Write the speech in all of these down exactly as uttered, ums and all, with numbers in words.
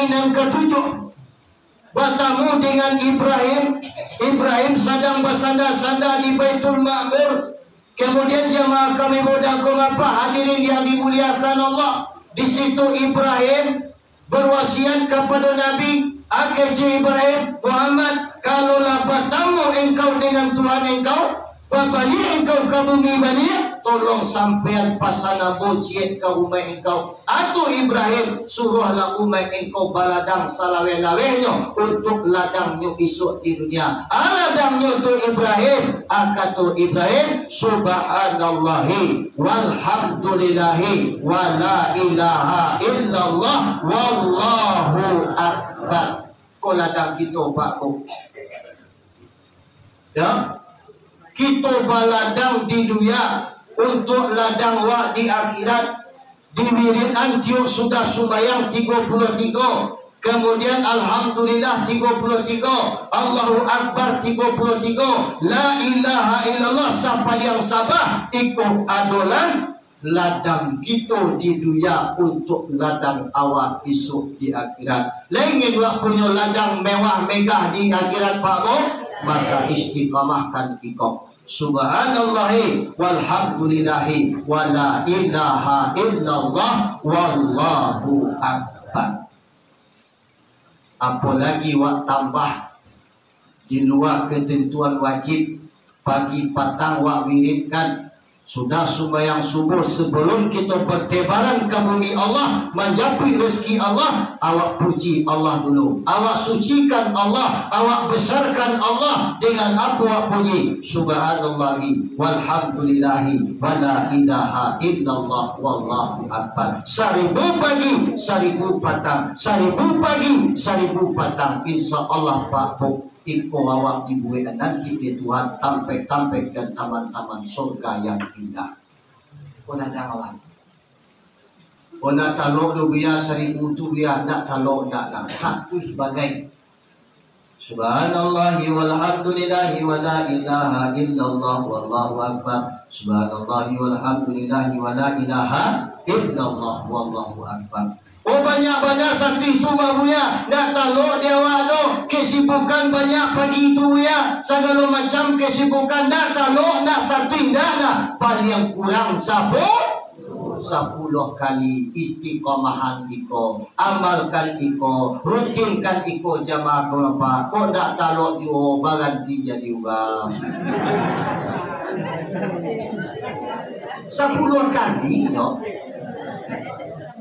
Nan katujuah, batamu dengan Ibrahim. Ibrahim sadang basanda-sanda di Baitul Ma'mur. Kemudian jamaah kami mudah kau apa hadirin yang dimuliakan Allah. Di situ Ibrahim berwasiat kepada Nabi, "Ah, kecil Ibrahim, Muhammad, kalau lah batamu engkau dengan Tuhan engkau, babaliak engkau ka bumi baliak, tolong sampean pasan ambo ciek ka umaik engkau. Atau Ibrahim, suruahlah umaik engkau baladang salaweh-lawehnyo untuk ladangnyo isuak di dunia." Ah, ladangnyo tu Ibrahim, ah, kato Ibrahim, "Subhanallahi walhamdulillahi wa la ilaha illallah wallahu akbar." Ko ladang kito, Pak, ko. Ya. Kito baladang di dunia untuk ladang wak di akhirat. Diwiridkan tiok sudah sumbayang tigo puluah tigo, kemudian Alhamdulillah tigo puluah tigo, Allahu Akbar tigo puluah tigo, La ilaha illallah sapaliang sabah, iko adolah ladang kito di dunia untuk ladang awak isuak di akhirat. Lai ingin wak punyo ladang mewah megah di akhirat, Pak, Buk? Maka istiqamahkan iko. Subhanallahi walhamdulillahi wa la ilaha illallah wallahu akbar. Apolagi wak tambah di lua ketentuan wajib, pagi patang wak wiridkan, sudah sumbayang subuh, sebelum kito bertebaran ka bumi Allah, manjapuik rezeki Allah, awak puji Allah dulu, awak sucikan Allah, awak besarkan Allah dengan apo awak puji, Subhanallahi walhamdulillahi wa la ilaha illallah wallahu akbar. Saribu pagi, saribu patang, saribu pagi, saribu patang. Insya Allah, Pak, Buk, iko awak dibuek nanti dek Tuhan tampek-tampek dan taman-taman surga yang indah. Ko ladang awak. Ko ndak talok do, Buya, saribu tu, Buya, ndak talok, ndak, ndak. Satu bagai. Subhanallahi walhamdulillahi wa la ilaha illallah wallahu akbar. Subhanallahi walhamdulillahi wa la ilaha illallah wallahu akbar. Oh, banyak bana satu tu, Buya. Ndak talok di awak tu. Kesibukan banyak pagi tu, Buya. Sagalo macam kesibukan, ndak talok, ndak satu, ndak, ndak. Paliang kurang sabu-, sapuluah kali istiqamahan iko, amalkan iko, rutinkan iko, jamaah kau nampak, kok ndak talok juo baranti jadi urang. Sapuluah kali, yo.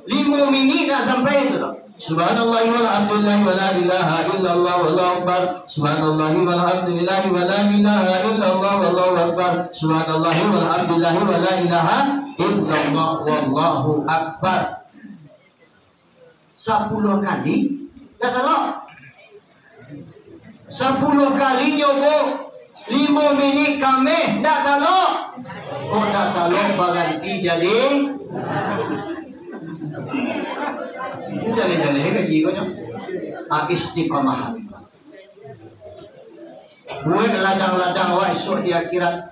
Limo minik ndak sampai tu, doh. Subhanallahi walhamdulillahi wa la ilaha illallah wallahu akbar. Subhanallahi walhamdulillahi wa la ilaha illallah wallahu akbar. Subhanallahi walhamdulillahi wa la ilaha illallah wallahu akbar. Sapuluah kali, ndak talok. Sapuluah kali nyobo, limo minik kameh, ndak talok. Kok ndak talok, baranti jadi. Jaleh-jaleh kaji ko nyo. Ah, istiqamahan. Buek ladang-ladang awak isuak di akhirat.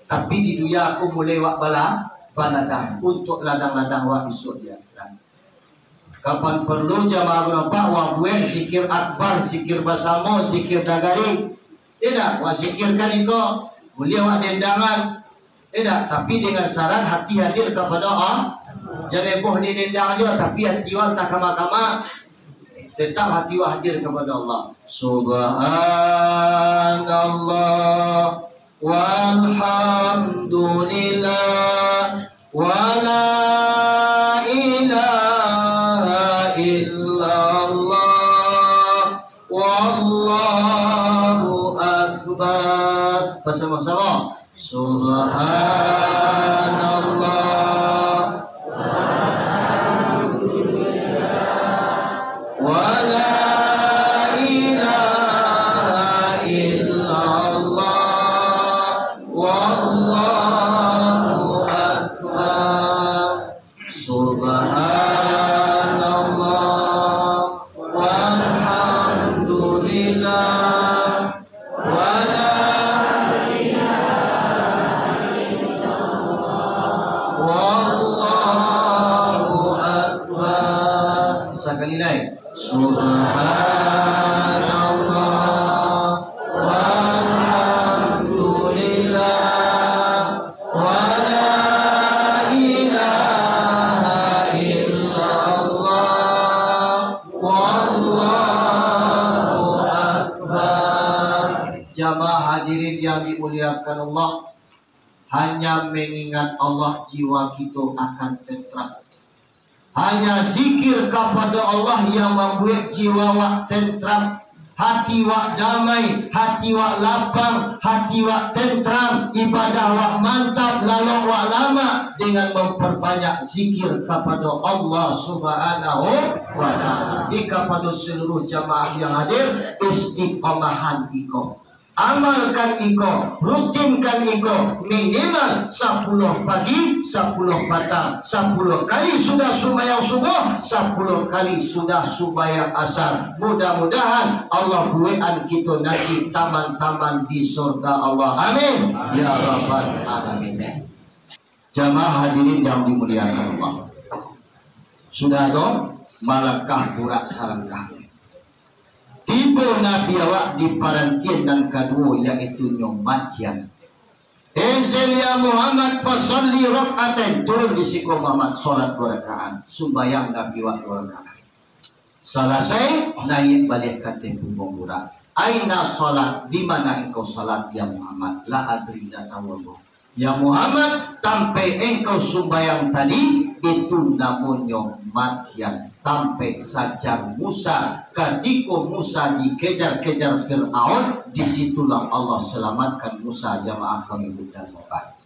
Tapi di dunia ko mulai wak bala, baladang. Untuk ladang-ladang awak isuak di akhirat. Kapan perlu jamaah Bapak, wak buek zikir akbar, zikir basamo, zikir nagari. Indak, wak zikirkan iko, buliah wak dendangan. Indak, tapi dengan syarat hati hadir kapada Allah. Jan leboh di dendang jo, tapi hati wak antah kama-kama. Tetap hati wak hadir kapada Allah. Subhanallah. Walhamdulillah, wa la ilaha illallah, wallahu akbar. Basamo-samo. Subhanallah. Wa la ilaha illallah. Wallahu akbar. Subhanallah. Walhamdulillah. Wa la ilaha illallah. Wallahu akbar. Sakali lai. Subhanallah, walhamdulillah, wala ilaha illallah, wallahu akbar. Jamaah hadirin yang dimuliakan Allah, hanya mengingat Allah, jiwa kito akan tentram. Hanya zikir kapada Allah yang mambuek jiwa wak tentram, hati wak damai, hati wak lapang, hati wak tentram, ibadah wak mantap, lalok wak lamak, dengan memperbanyak zikir kapada Allah Subhanahu wa Ta'ala. Di kapada seluruh jamaah yang hadir, istiqamahan iko. Amalkan iko, rutinkan iko, minimal sapuluah pagi, sapuluah patang, sapuluah kali sudah sumbayang subuh, sapuluah kali sudah sumbayang asar. Mudah-mudahan Allah buekan kito nanti taman-taman di surga Allah. Amin. Ya Rabbal Alamin. Jamaah hadirin yang dimuliakan Allah. Sudah tu, malangkah burak salangkah. Tibo Nabi awak di parantian nan kaduo, yaitu nyo Madyan. Enzel ya Muhammad, fasalli rakaatain. Turun di siko Muhammad, solat duo rakaat. Sumbayang Nabi awak duo rakaat. Salasai, naiak baliak ka ateh pungguang burak. Aina salat, di mana engkau salat, ya Muhammad? La adri, indak tahu ambo. Ya Muhammad, tampek engkau sumbayang tadi, itu namonyo Madyan, tampek sajar Musa. Katiko Musa dikejar-kejar Fir'aun, di situlah Allah selamatkan Musa, jamaah kami mudah-mudahan.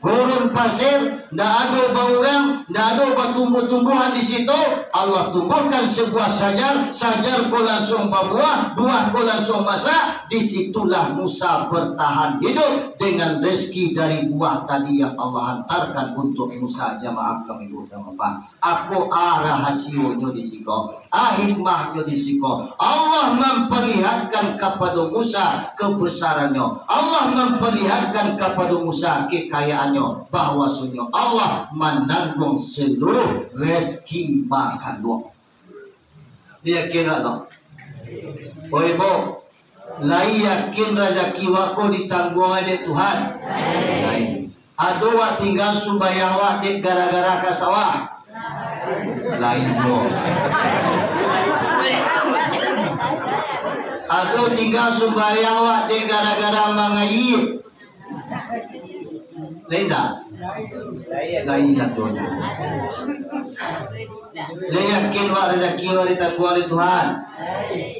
Gurun pasir, ndak ado baurang, ndak ado batumbuah-tumbuahan di situ. Allah tumbuahkan sebuah sajar, sajar ko lansuang babuah, buah ko lansuang masak. Di situlah Musa bertahan hidup dengan rezeki dari buah tadi yang Allah hantarkan untuk Musa, jamaah kami mudah-mudahan. Apo a rahasionyo di siko? A hikmahnyo di siko? Allah mamperlihatkan kapado Musa kebesaran-Nyo. Allah mamperlihatkan kapado Musa kekayaannyo, bahwasonyo Allah manangguang seluruh rezeki makhluk. Yakin tak tu? Oi, Bo, lai yakin razaki wak ko ditangguang dek Tuhan? Lai. Ado wak tingga sumbayang wak dek gara-gara ka sawah? Lai juo. Ado tingga sumbayang wak dek gara-gara mangayie? Lai indak? Lai indak doh. Lai yakin wak razaki wak ditangguang dek Tuhan?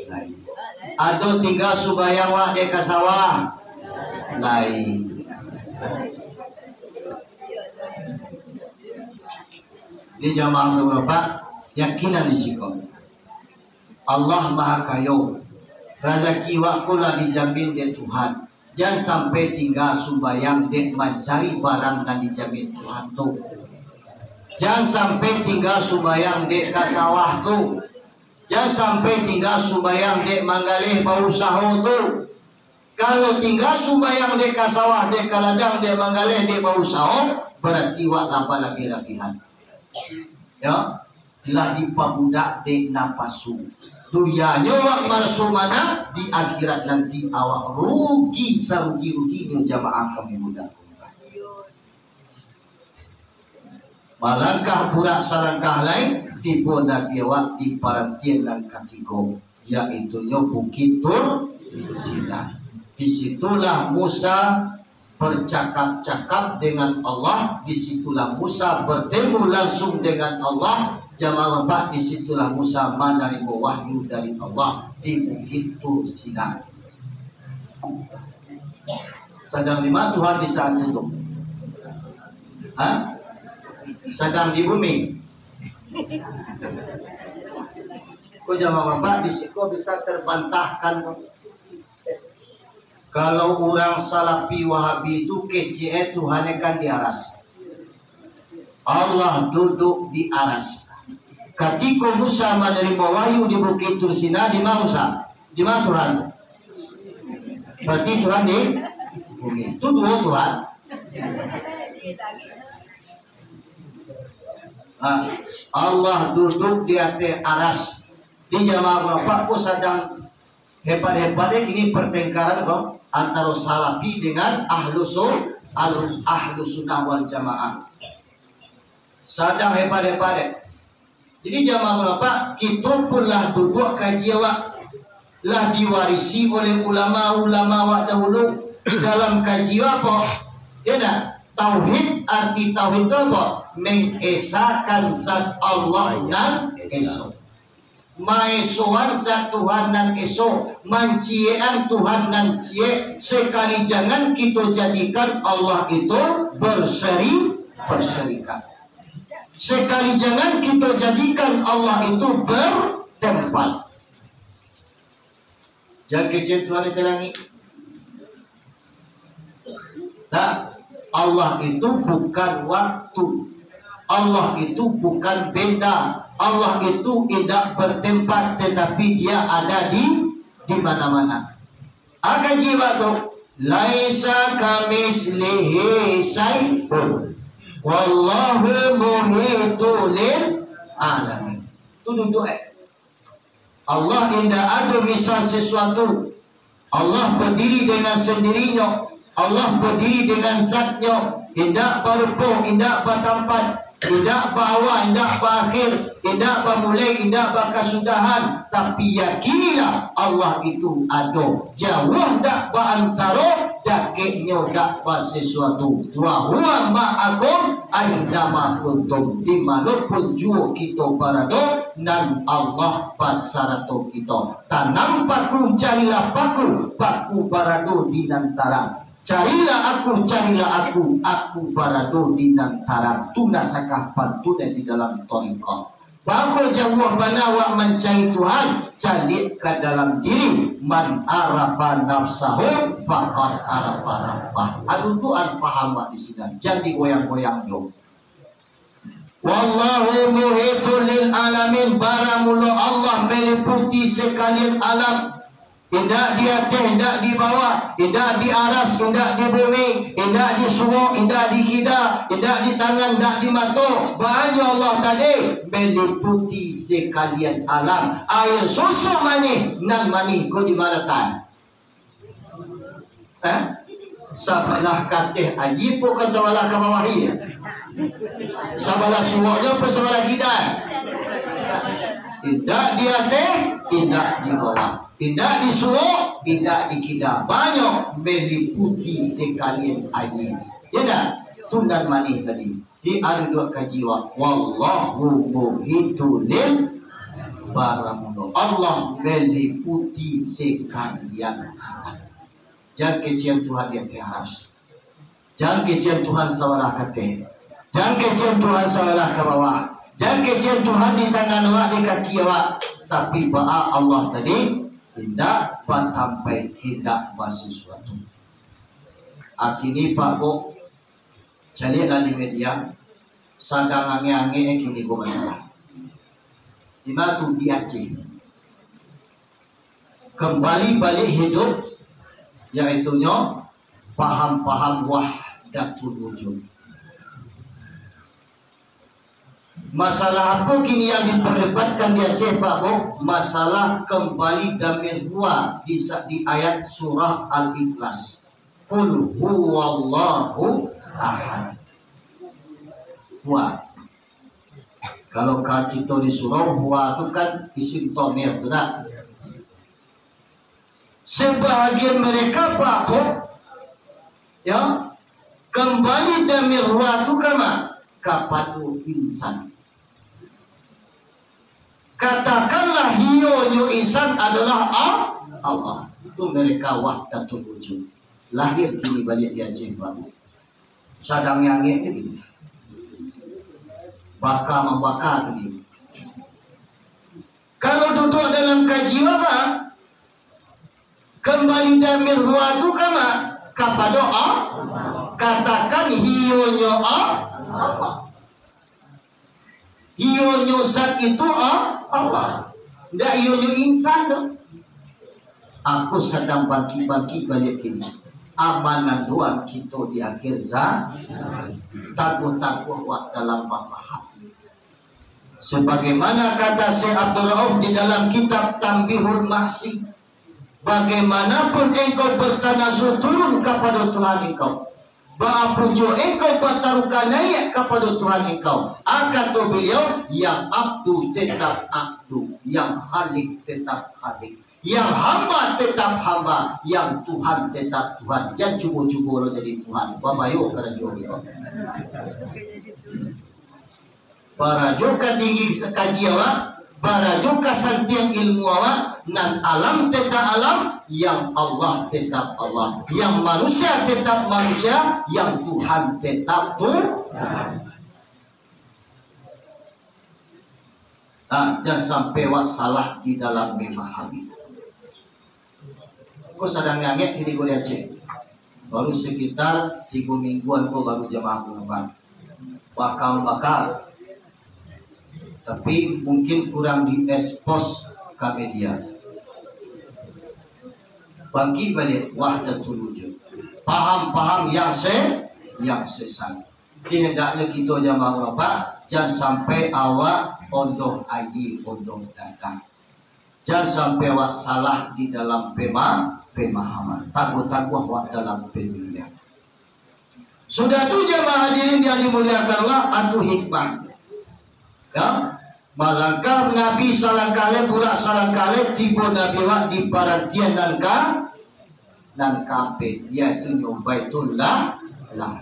Lai. Ado tingga sumbayang wak dek ka sawah? Lai. Di jamaah tu, Bapak, yakinan di siko. Allah Maha Kayo. Razaki wak ko lah dijamin dek Tuhan. Jan sampai tingga sumbayang dek mancari barang nan dijamin Tuhan tu. Jan sampai tingga sumbayang dek ka sawah tu. Jan sampai tingga sumbayang dek manggaleh bausaho tu. Kalau tingga sumbayang dek ka sawah, dek ka ladang, dek manggaleh, dek bausaho, barati wak lah balabiah-labiahan. Yo, lah dipabudak dek napasu. Dunianyo wak maraso manang, di akhirat nanti awak rugi sarugi-ruginyo, jamaah kami mudah. Malangkah burak salangkah lai, tibo Nabi awak di parantian nan katigo, yaitunyo Bukik Tur Sina. Di situlah Musa bercakap-cakap dengan Allah, di situlah Musa bertemu langsung dengan Allah, jamaah Bapak, di situlah Musa manarimo wahyu dari Allah di Bukik Tur Sina. Sadang di ma Tuhan di saat itu? Ha? Sadang di bumi. Ko jamaah Bapak, di siko bisa terbantahkan. Kalau urang Salafi Wahabi tu kecek e Tuhan e kan di aras. Allah duduk di aras. Katiko Musa manarimo wahyu di Bukik Tur Sina, di ma Musa? Di ma Tuhan? Barati Tuhan di bumi. Tu duo Tuhan. Ha, Allah duduk di ateh aras. Di jamaah Bapak ko sadang hebat-hebatnya kini pertengkaran ko antara Salafi dengan Ahlu Sun-, Ahlu, Ahlu Sunnah wal Jamaah. Sadang hebat-hebatnya. Jadi jamaah Bapak, kito pun lah duduak kaji awak, lah diwarisi oleh ulama-ulama awak dahulu dalam kaji awak apo? Ya ndak? Tauhid, arti tauhid tu apo? Mengesakan zat Allah nan esa. Maesoan zat Tuhan nan eso, manciekan Tuhan nan ciek. Sekali jangan kito jadikan Allah itu berseri-, berserikat. Sekali jangan kito jadikan Allah itu bertempat. Jan kecek Tuhan di langik. Nah, Allah itu bukan waktu. Allah itu bukan benda. Allah itu indak bertempat, tetapi Dia ada di, di mana-mana. Aka jiwa tu, "Laisa kamislihi syai'un, wallahu muhitu lil alamin." Tu duduk, eh. Allah indak ado misal sesuatu. Allah badiri dengan sendiri-Nyo. Allah badiri dengan zat-Nyo. Indak barupo, indak batampat, indak baawa, indak baakhir, indak bamulai, indak bakasudahan. Tapi yakinilah, Allah itu ado. Jauah dak baantaro, dakek-Nyo dak basesuatu. "Wa huwa ma'akum ainama kuntum." Di mano pun juo kito barado, nan Allah basarato kito. Tanam paku, carilah paku, paku barado di nan tarang. Carilah aku, carilah aku, aku barado di nan tarang. Tu nasakah pantun di dalam thariqah. Bako jauah bana awak mancari Tuhan, caliak ka dalam diri. "Man arafa nafsahu, faqad arafa rabbah." Ado tu an paham awak di sinan. Jan digoyang-goyang jo. "Wallahu muhitun lil alamin." Baramulo Allah meliputi sekalian alam. Indak di ateh, indak di bawah, indak di aras, indak di bumi, indak di suok, indak di kida, indak di tangan, indak di mato. Banyak Allah tadi meliputi sekalian alam. Aia susu manih, nan manih ko di ma latak? Eh? Sabalah ka ateh aia, po ka sabalah ka bawah aia? Sabalah suoknyo po sabalah kida? Indak di ateh, indak di bawah. Indak di suok, indak di kida. Banyak meliputi sekalian aia. Ya ndak? Tu nan manih tadi. Di aduduak kaji awak. Wallahu muhitun lil baramulo. Allah meliputi sekalian alam. Jan kecek Tuhan di ateh aras. Jan kecek Tuhan sabalah ka ateh. Jan kecek Tuhan sabalah ka bawah. Jan kecek Tuhan di tangan awak, di kaki awak. Tapi baa Allah tadi indak batampaik, indak basusuatu. Akini Pak Buk, caliaklah di media, sadang angek-angek kini ko masalah. Di ma tu? Di Aceh. Kembali balik hidup, yaitunyo paham-paham wahdatul wujud. Masalah apo kini yang diperdebatkan di Aceh, Pak Buk? Masalah kembali damir huwa di sa-, di ayat surah Al-Ikhlas. "Qul huwallahu ahad." Huwa. Kalau ka kito di surau, huwa tu kan isim dhamir tu dah. Sebahagian mereka, Pak Buk, ya, kembali damir huwa tu ka ma? Kapado insan. Katakanlah, iyonyo insan adalah A-, Allah. Itu mereka wahdatul wujud. Lahir kini baliak di Aceh, Pak Buk. Sadang angek ni. Baka mambaka tu dia. Kalau duduak dalam kaji apa? Kambali damir huwa tu ka ma? Kapado A-, katakan iyonyo A-, Allah. Iyonyo zat itu A-, Allah. Ndak iyonyo insan doh. Aku sadang bangkik-bangkik baliak kini. Amanah doang kito di akhir za-, taguah-taguah wak dalam bapaham. Sebagaimana kata Syekh Abdul Rauf di dalam kitab Tanbihul Mahsi, bagaimanapun engkau bertanazuh turun kapado Tuhan engkau, baa pun juo engkau bataruka naiak kapado Tuhan engkau, a kato beliau, yang abdu tetap abdu, yang khalik tetap khalik, yang hamba tetap hamba, yang Tuhan tetap Tuhan. Jan cubo-cubo lo jadi Tuhan, babayo karajo ko. Barajo ka tinggi kaji awak, barajo ka santiang ilmu awak, nan alam tetap alam, yang Allah tetap Allah, yang manusia tetap manusia, yang Tuhan tetap Tuhan. Ah, jan sampai awak salah di dalam memahami. Ko sadang angek kini ko di Aceh. Baru sekitar tigo mingguan ko baru jamaah pengumuman. Bakal-bakal. Tapi mungkin kurang diekspos ka media. Bangkik baliak wahdatul wujud. Paham-paham yang se-, yang sesat. Jadi, hendaknyo kito jamaah Bapak, jan sampai awak ondoh aia, ondoh dadang. Jan sampai awak salah di dalam pema-, pemahaman. Taguah-taguah awak dalam pendirian. Sudah tu, jamaah hadirin yang dimuliakan Allah, atu hikmah. Ya, malangkah Nabi salangkah lai, burak salangkah lai, tibo Nabi awak di parantian nan ka, nan kaapek, yaitu nyo Baitullah, lah.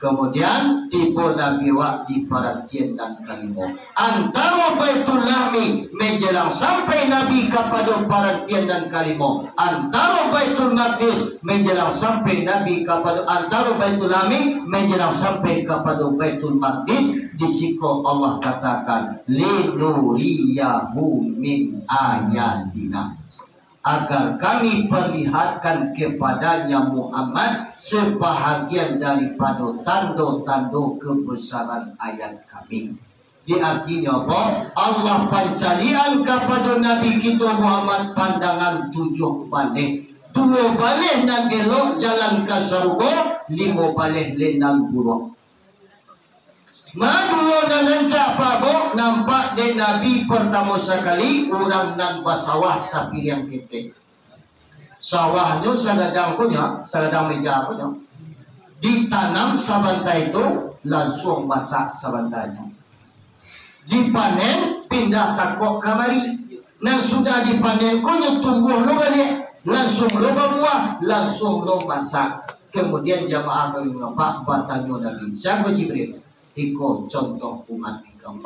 Kemudian, tibo Nabi awak di parantian nan kalimo. Antaro Baitullah mi menjelang sampai Nabi kapado parantian nan kalimo, antaro Baitul Maqdis menjelang sampai Nabi kapado, antaro Baitul Hamid menjelang sampai kapado Baitul Maqdis, di siko Allah katakan, "Linuriyahu min ayatina," agar Kami perlihatkan kepadanya Muhammad sebahagian daripado tando-tando kebesaran ayat Kami. Di artinyo apo? Allah pancaliakan kapado Nabi kito Muhammad pandangan tujuah baleh. Duo baleh nan elok jalan ka sarugo, limo baleh lai nan buruak. Ma duo nan rancak pabok nampak dek Nabi partamo sakali, urang nan basawah sapiriang ketek. Sawahnyo sagadang ko nyo, sagadang meja ko nyo. Ditanam sabanta itu, lansuang masak sabanta itu. Dipanen, pindah takok kamari. Nan sudah dipanen ko nyo tumbuah lo baliak, lansuang lo babuah, lansuang lo masak. Kemudian jamaah kami nampak batanyo Nabi, "Siapa Jibril?" "Iko contoh umat engkau."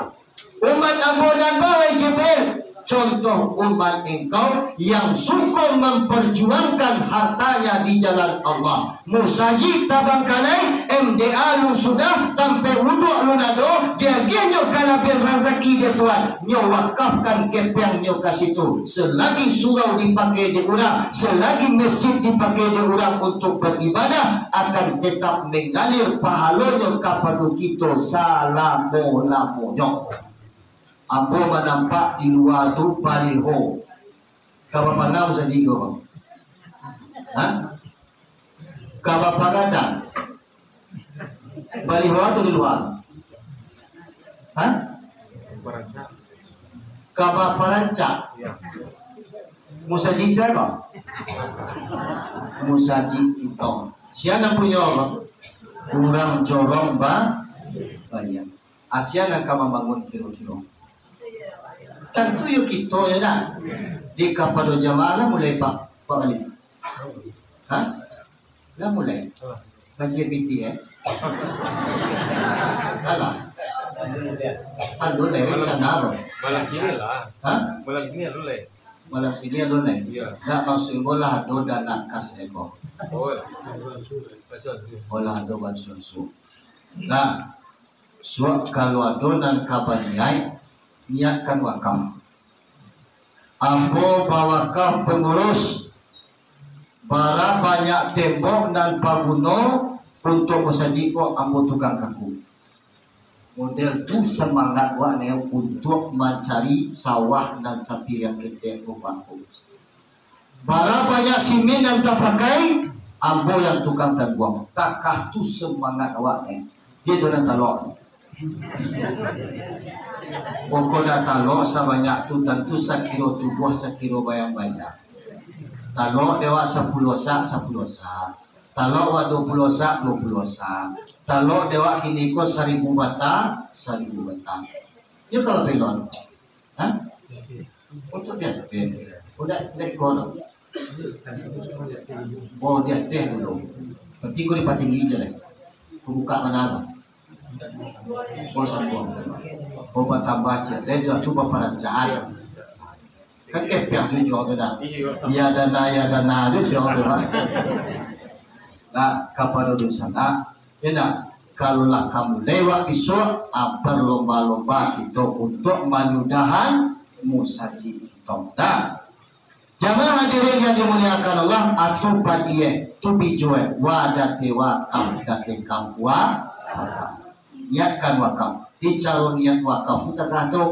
"Umat ambo nan ba, wahai Jibril?" "Contoh umat engkau yang suko memperjuangkan hartanya di jalan Allah. Musajik tabangkalai, M D A alun sudah, tampek uduak alun ado, diagiahnyo kalabiahan razaki dek Tuhan, nyo wakafkan kepengnyo ka situ. Selagi surau dipakai dek urang, selagi masjid dipakai dek urang untuk beribadah, akan tetap mengalir pahalonyo kapado kito salamo-lamonyo." Ambo manampak di lua tu baliho. Ka bapangau sajo ko, Bang? Ha? Ka bapagadang. Baliho tu di lua. Ha? Ka baparancak. Musajik sia ko? Musajik kito. Sia nan punyo, Bang? Urang jorong ba-, bayar. Asia nan ka mambangun kiro-kiro. Tantu yo kito yo dah. Di kapado jamaah lah mulai Pak, Pak Wali. Ha? Lah mulai. Baca P T, eh? Alah. Alun lai rencana lo. Malam kini lah. Ha? Malam kini alun lai. Malam kini alun lai. Iyo. Nak maksud ambo lah ado dana kas eko. Oh, lah. Baca dulu. Oh, lah ado bansuan su. Nah, suak kalau ado nan ka baniaik, niatkan wakaf. Ambo bawakaf pangurus, bara banyak tembok nan paguno untuak musajik ko ambo tukang kaku. Model tu samangat wak neo untuak mancari sawah nan sapiriang ketek ko bangko. Bara banyak simin nan tapakai, ambo yang tukang tangguang. Takah tu samangat awak neo. Dia tu nan talok. Pokok dah talok sabanyak tu, tantu sakiro tubuah, sakiro bayang-bayang. Talok dek awak sapuluah sak, sapuluah sak. Talok awak duo puluah sak, duo puluah sak. Talok dek awak kini ko saribu batang, saribu batang. Yo kalau pelon. Ha? Untuk dia, dia. Udah, udah ikon. Oh, dia, dia dulu. Berarti kau di patinggi je lah. Kau buka mana tu? Oh, sambung. Oh, batambah je. Dia juga tu baparancaan. Kan kepiang tu jual tu dah. Ya dana, ya dana tu jual tu, Pak. Nah, kapado dunsanak, ya nak, kalau lah kamu lewat bisuak, ah, berlomba-lomba kito untuk manyudahan musajik kito. Nah, jamaah hadirin yang dimuliakan Allah, atu padiah, tu bijuan, wa date wakaf, date kam wa-, wakaf. Niatkan wakaf. Di caro niat wakaf tu tagah tu.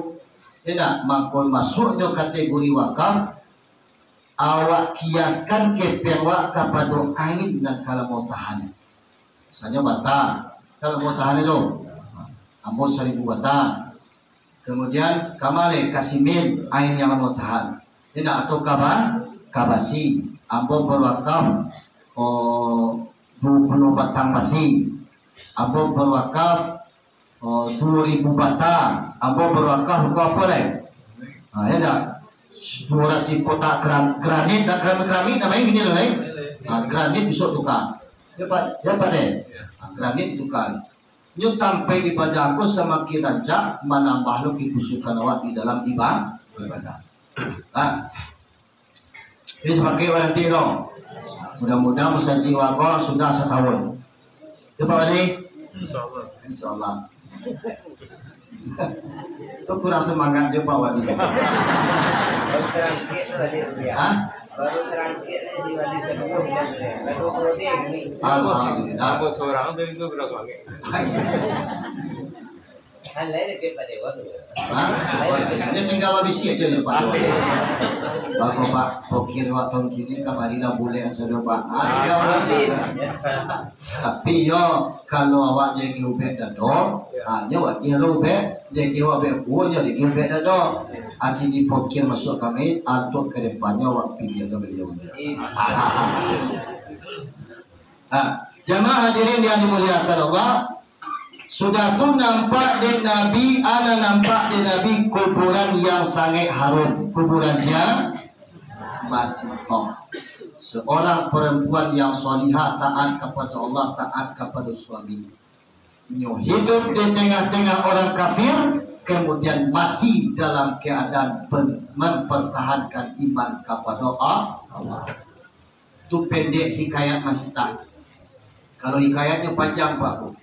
Indak, mangko masuaknyo kategori wakaf, awak kiaskan kepiang awak kapado ain nan ka lamo tahan. Misalnyo bata, ka lamo tahan itu, ambo saribu bata. Kemudian, kamale kasimin, ain yang lamo tahan. Indak, atau kaba-, kabasi, ambo berwakaf, oh, duo puluah batang basi. Ambo berwakaf, oh, duo ribu batang. Ambo berwakaf untuak apo lai? Ha, ya dak? Duo ratuih kotak gran-, granit, dak keramik-keramik, namonyo gini lah lai. Ha, granit bisuak tukar. Ya, Pak, ya, Pak, deh. Ha, granit ditukar. Nyo tampai ibadah ko samakin rancak, manambah lo kekusyukan awak di dalam iba-, ibadah. Ha. Jadi, sapakai nanti tu. Mudah-mudahan musajik wago sudah satahun. Ya, Pak Wali? InsyaAllah. InsyaAllah. Tu kurang semangat je, Pak Wali. Baru terangkit tu tadi, Bang. Hah? Baru terangkit tadi, Wali, kedua, Bang. Baru loading ni. Alhamdulillah. Apa seorang tu, itu kurang semangat. Hah? Dia tinggal habis aja ya, Pak. Bapak, Pak, pokir waktu kini kamari dah boleh saja, Pak. Ah, tinggal habis aja. Tapi yo, kalau awak jadi ubek dado, hanya awak dia lo ubek, jadi awak ubek kuo, jadi ubek dado. Akhirnya pokir masuk kami, untuk ke depannya awak pilih ke beliau. Ha, jamaah hadirin yang dimuliakan Allah, sudah tu nampak dek Nabi, ana nampak dek Nabi kuburan yang sangat harum. Kuburan sia? Masitah. Seorang perempuan yang solihah, taat kepada Allah, taat kepada suami. Nyo hidup di tengah-tengah orang kafir, kemudian mati dalam keadaan pen-, mempertahankan iman kepada Allah. Tu pendek hikayat Masitah. Kalau hikayatnyo panjang, Pak, Bu.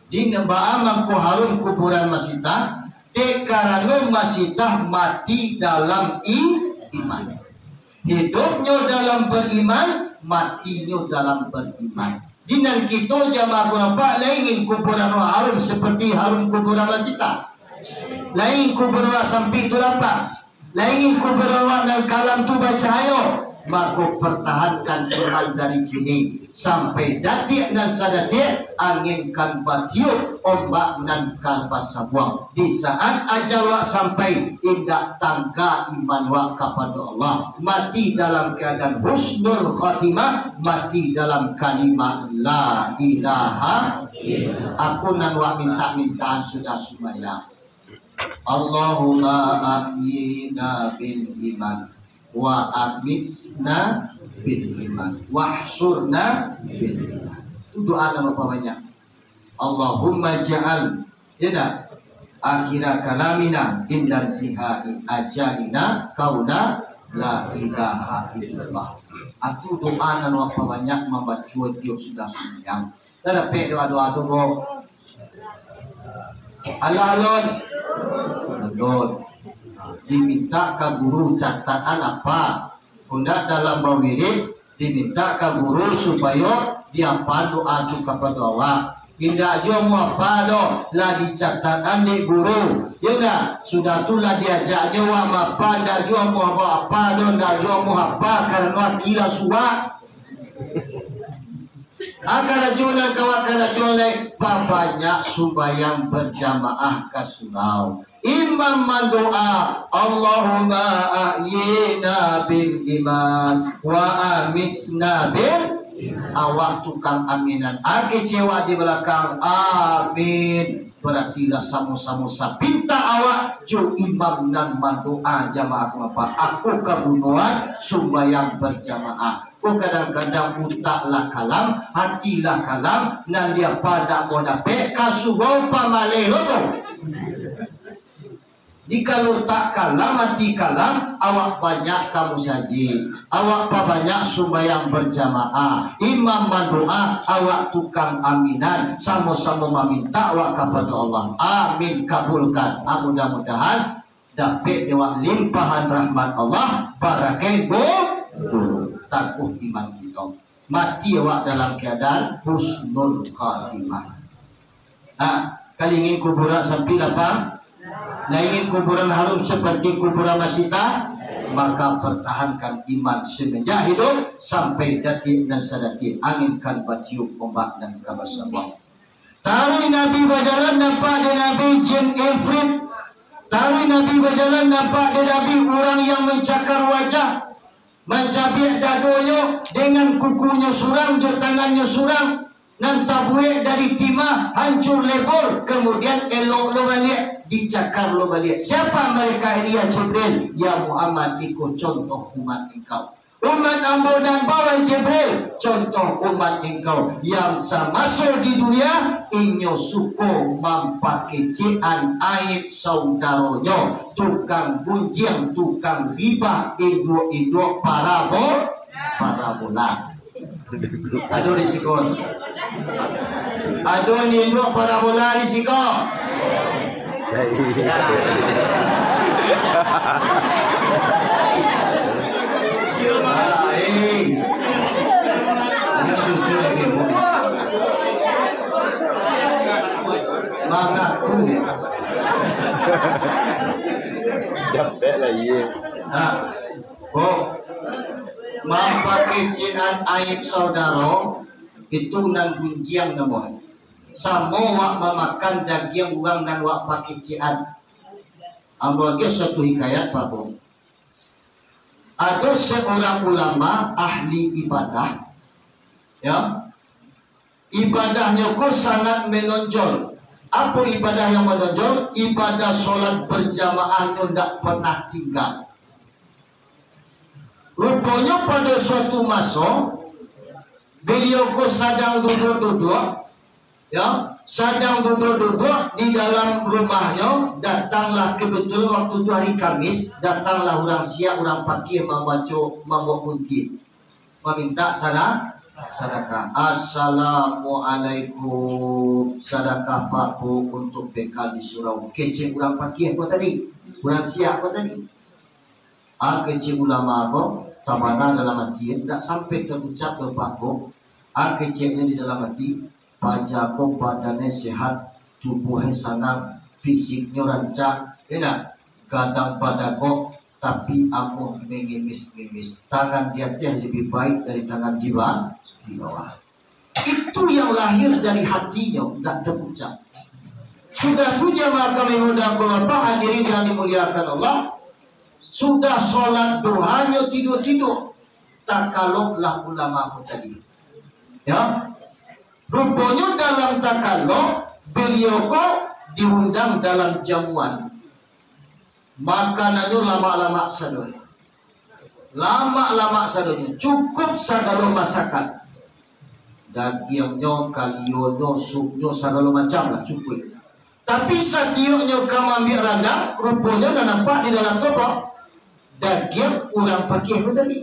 Di nembaa mangko harum kuburan Masitah, dek karano Masitah mati dalam i-, iman. Hidupnyo dalam beriman, matinyo dalam beriman. Di nan kito jamaah gurapak, lai ingin kuburan awak harum seperti harum kuburan Masitah. Lai ingin kuburan awak sampik tu lapang. Lai ingin kuburan awak nan kalam tu bacahayo, mako, pertahankan iman dari kini sampai datiak nan sadatiak angin kan batiup, ombak nan kan basabuang. Di saat ajal awak sampai, indak tangga iman awak kapado Allah. Mati dalam keadaan husnul khatimah, mati dalam kalimat la ilaha illallah. Aku nan awak mintak-mintaan sudah sumbayang. Allahumma ahyina bil iman, wa amitna bil iman, wahsyurna bil iman. Tu doa nan babanyak. Allahumma ja'al, ya dak? Akhira kalamina inda intihai ajalina qaula la ilaha illallah. Atu doa nan babanyak mambaco tiok sudah sumbayang. Lah dapek doa-doa tu, bro? Alah, alun. Alun. Dimintak ka guru catatan apa? Kok ndak dalam bawirid, dimintak ka guru supayo diapa doa tu kapado awak. Indak juo amuah apa doh, lah dicatatan dek guru. Yo ndak? Sudah tu lah diajaknyo awak maapa, ndak juo amuah apa doh, ndak juo amuah apa, karano ati lah suwak. Karajo nan ka awak karajoan lai, babanyak sumbayang bajamaah ka surau. Imam mandoa, "Allahumma ahyina bil iman, wa amitna bil." Awak tukang aminan, kecek awak di balakang, "Amin." Barati lah samo-samo sapintak awak jo imam nan mandoa jamaah tu, apa? Ako kabunuhan sumbayang bajamaah. Ko kadang-kadang utak lah kalam, hati lah kalam, nan di apa ndak mau dapek, ka surau pamaleh lo tu. Jikalau utak kalam, hati kalam, awak banyak ka musajik, awak pabanyak sumbayang bajamaah, imam mandoa, awak tukang aminan, samo-samo mamintak awak kapado Allah. Amin, kabulkan. Ah, mudah-mudahan dapek dek awak limpahan rahmat Allah, barakaik gu-, guru, takuah iman kito. Mati awak dalam keadaan husnul khatimah. Ha, kalau ingin kuburan sampik lapang, nah, ingin kuburan harum seperti kuburan Masita, maka pertahankan iman semenjak hidup sampai datik nan sadatik angin kan batiup, ombak nan ka basabuang. Taruih Nabi bajalan, nampak dek Nabi jin ifrit. Taruih Nabi bajalan, nampak dek Nabi urang yang mancakar wajah, mancabiak dadonyo, dengan kukunyo surang, jo tangannyo surang, nan tabuek dari timah, hancur lebur, kemudian elok lo baliak, dicakar lo baliak. Siapa mereka ini, ya Jibril? Ya Muhammad, iko contoh umat engkau. Umat ambo nan bawah Jibril, contoh umat engkau yang samaso di dunia, inyo suko mampakecekan aib saudaronyo, tukang gunjiang, tukang ribah, induak-induak parabo-, parabola. Ado di siko. Ado induak-induak parabola di siko. Alah, eh. Ini jujur lagi, Bu. Mangaku, ya. Japek lah, iya. Nah, Bu, mampakecekan aib saudaro, itu nan gunjiang namonyo. Samo wak mamakan dagiang urang nan wak pakecekan. Ambo agiah suatu hikayat, Pak Bung. Ado seorang ulama ahli ibadah, ya. Ibadahnyo ko sangat menonjol. Apo ibadah yang menonjol? Ibadah solat berjamaahnyo ndak pernah tinggal. Ruponyo pado suatu maso, beliau ko sadang duduak-duduak, ya, sadang duduak-duduak di dalam rumahnyo, datanglah, kebetulan waktu tu hari Kamis, datanglah urang siak, urang pakeh mambaco, mambaok kuntiang, mamintak sada-, sadakah. "Assalamualaikum, sadakah Pak Bu untuk bekal di surau," kecek urang pakeh ko tadi, urang siak ko tadi. A kecek ulama ko, tabana dalam ati, indak sampai taucap doh Pak Bung. A keceknyo di dalam ati, paja ko badannyo sehat, tubuahnyo sanang, fisiknyo rancak, indak gadang badagok, tapi amuah mengimis-ngimis. Tangan di ateh lebih baik dari tangan di ba-, di bawah. Itu yang lahir dari hatinyo, indak taucap. Sudah tu, jamaah kami mudah Bapak hadirin yang dimuliakan Allah, sudah solat duhanyo tidur-tidur, takaloklah ulama ko tadi. Ya. Ruponyo dalam takalok, beliau ko diundang dalam jamuan. Makanannyo lamak-lamak sadonyo. Lamak-lamak sadonyo. Cukuik sagalo masakan. Dagiangnyo, kalionyo, supnyo, sagalo macam lah cukuik. Tapi satioknyo ka maambiak randang, ruponyo nan nampak di dalam tu apo? Dagiang urang pakeh tu tadi.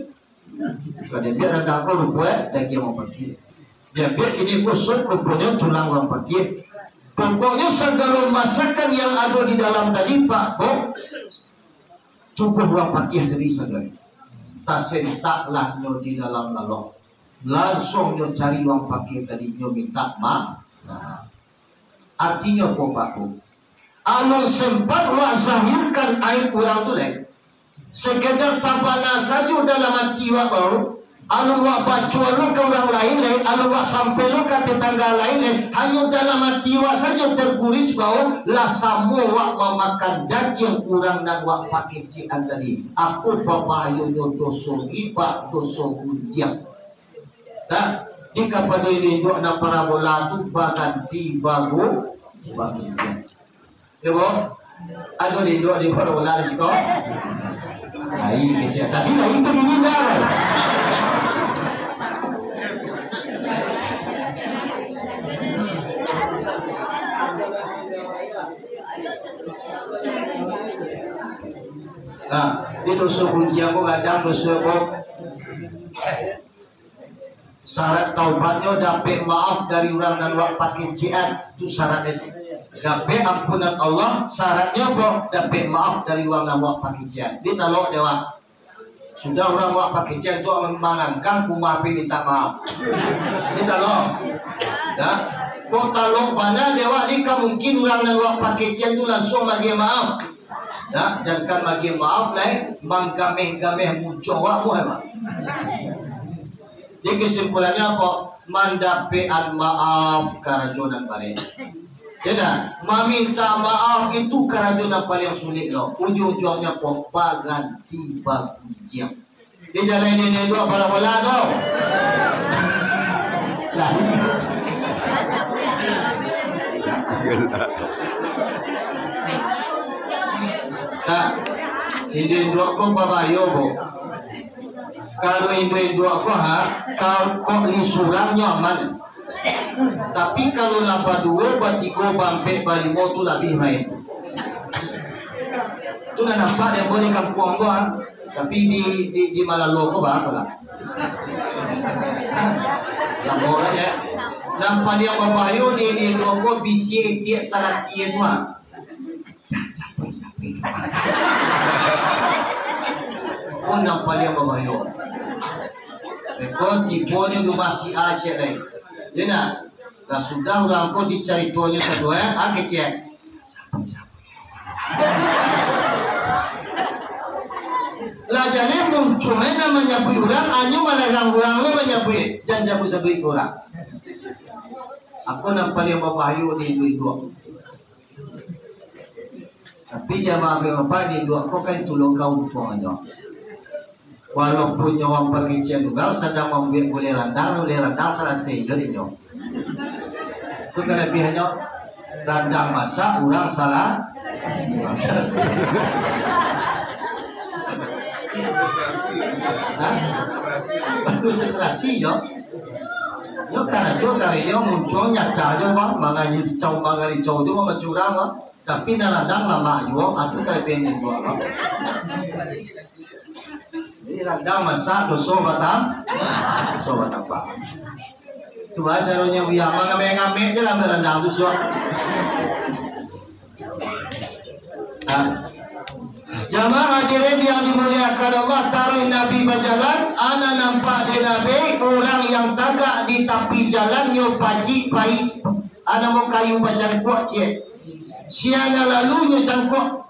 Bukan diambiak randang ko rupo, eh, dagiang urang pakeh. Diambiak kini ko sup, ruponyo tulang urang pakeh. Pokoknyo sagalo masakan yang ado di dalam tadi, Pak, ko tubuah urang pakeh tadi sajo. Tasentaklah nyo di dalam lalok. Lansuang nyo cari urang pakeh tadi, nyo mintak ma-, maaf. Artinyo apo, Pak, ko? Alun sempat wak zahirkan aib urang tu lai. Sekadar tabana sajo dalam ati wak baru, Alun wak baco lo ka urang lain lai, alun wak sampai lo ka tetangga lain lai, hanyo dalam ati wak sajo terguris bahwa lah samo wak mamakan dagiang urang nan wak pakecekan tadi. Apo babahayonyo doso gibah, doso gunjiang? Nah, di kapado induak nan parabola tu baganti bagu-, bagunjiang. Yo, Bo? Ado induak di parabola di siko? Lai kecek. Tadi lai tu gini dah. Nah, di doso gunjiang ko gadang doso ko. Syarat taubatnyo dapek maaf dari urang nan wak pakecekan. Tu syaratnyo tu. Dapek ampunan Allah, syaratnyo apo? Dapek maaf dari urang nan wak pakecekan. Ditalok dek wak. Sudah urang wak pakecekan tu mangangkang, kumapi minta maaf. Ditalok. Dah. Kok talok bana dek wak, di ka mungkin urang nan wak pakecekan tu lansuang magiah maaf. Dah, jankan magiah maaf lai, manggameh-gameh muncuang wak muah, Mak. Jadi kesimpulannyo apo? Mandapekan maaf karajo nan paling. Yo dah, maminta maaf itu karajo nan paling sulik lo. Ujuang-ujuangnyo apo? Baganti bagunjiang. Di jalan ini dua bola-bola tu. Lah. Nah, induak-induak ko babayo, Bo. Kalau induak-induak ko, ha, kalau kok li surang nyo aman. Tapi kalau lah baduo, batigo, baampek, balimo tu labiah main. Tu lah nampak dek ambo di kampuang ko, ha. Tapi di, di, di Malalo ko, bah, ko lah. Samo lah, ya. Nan paliang babahayo di, di induak ko bisiak itiak salaki tu, ha. Jan sampai-sampai ka mano. Ko nan paliang babahayo. Beko tibonyo di rumah si A ciek lai. Yo ndak? Lah sudah urang ko dicaritonyo sadoe, ah, kecek. Jan sampai-sampai. Lah jaleh muncuang nan manyabuik urang, anyo malarang urang lo manyabuik. Jan sabuik-sabuik ka urang. Ako nan paliang babahayo di induak-induak. Tapi jamaah bapak di induak ko kan tulung kaum tuangnyo. Walaupun nyo urang pakecekan urang sadang mambuek gulai randang, gulai randang salasai jo dek nyo. Tu kalabiahannyo, randang masak, urang salah, urang salasai. Hah? Konsentrasi nyo. Nyo karajo, karajo muncuang nyaca jo, bang, mangari cau, mangari cau jo, mamacurang, bang. Tapi nan randang lamak juo, ah, tu kalabiahan nan juo. Jadi randang masak doso batam-, doso batambah. Tu bae caronyo Buya, mangamek-ngamek je lah randang tu suak. Nah. Jamaah hadirin yang dimuliakan Allah, taruih Nabi bajalan, ana nampak dek Nabi urang yang tagak di tapi jalan nyo pacik paik. Ana mo kayu bacangkuak ciek. Siang nan lalu nyo cangkuak,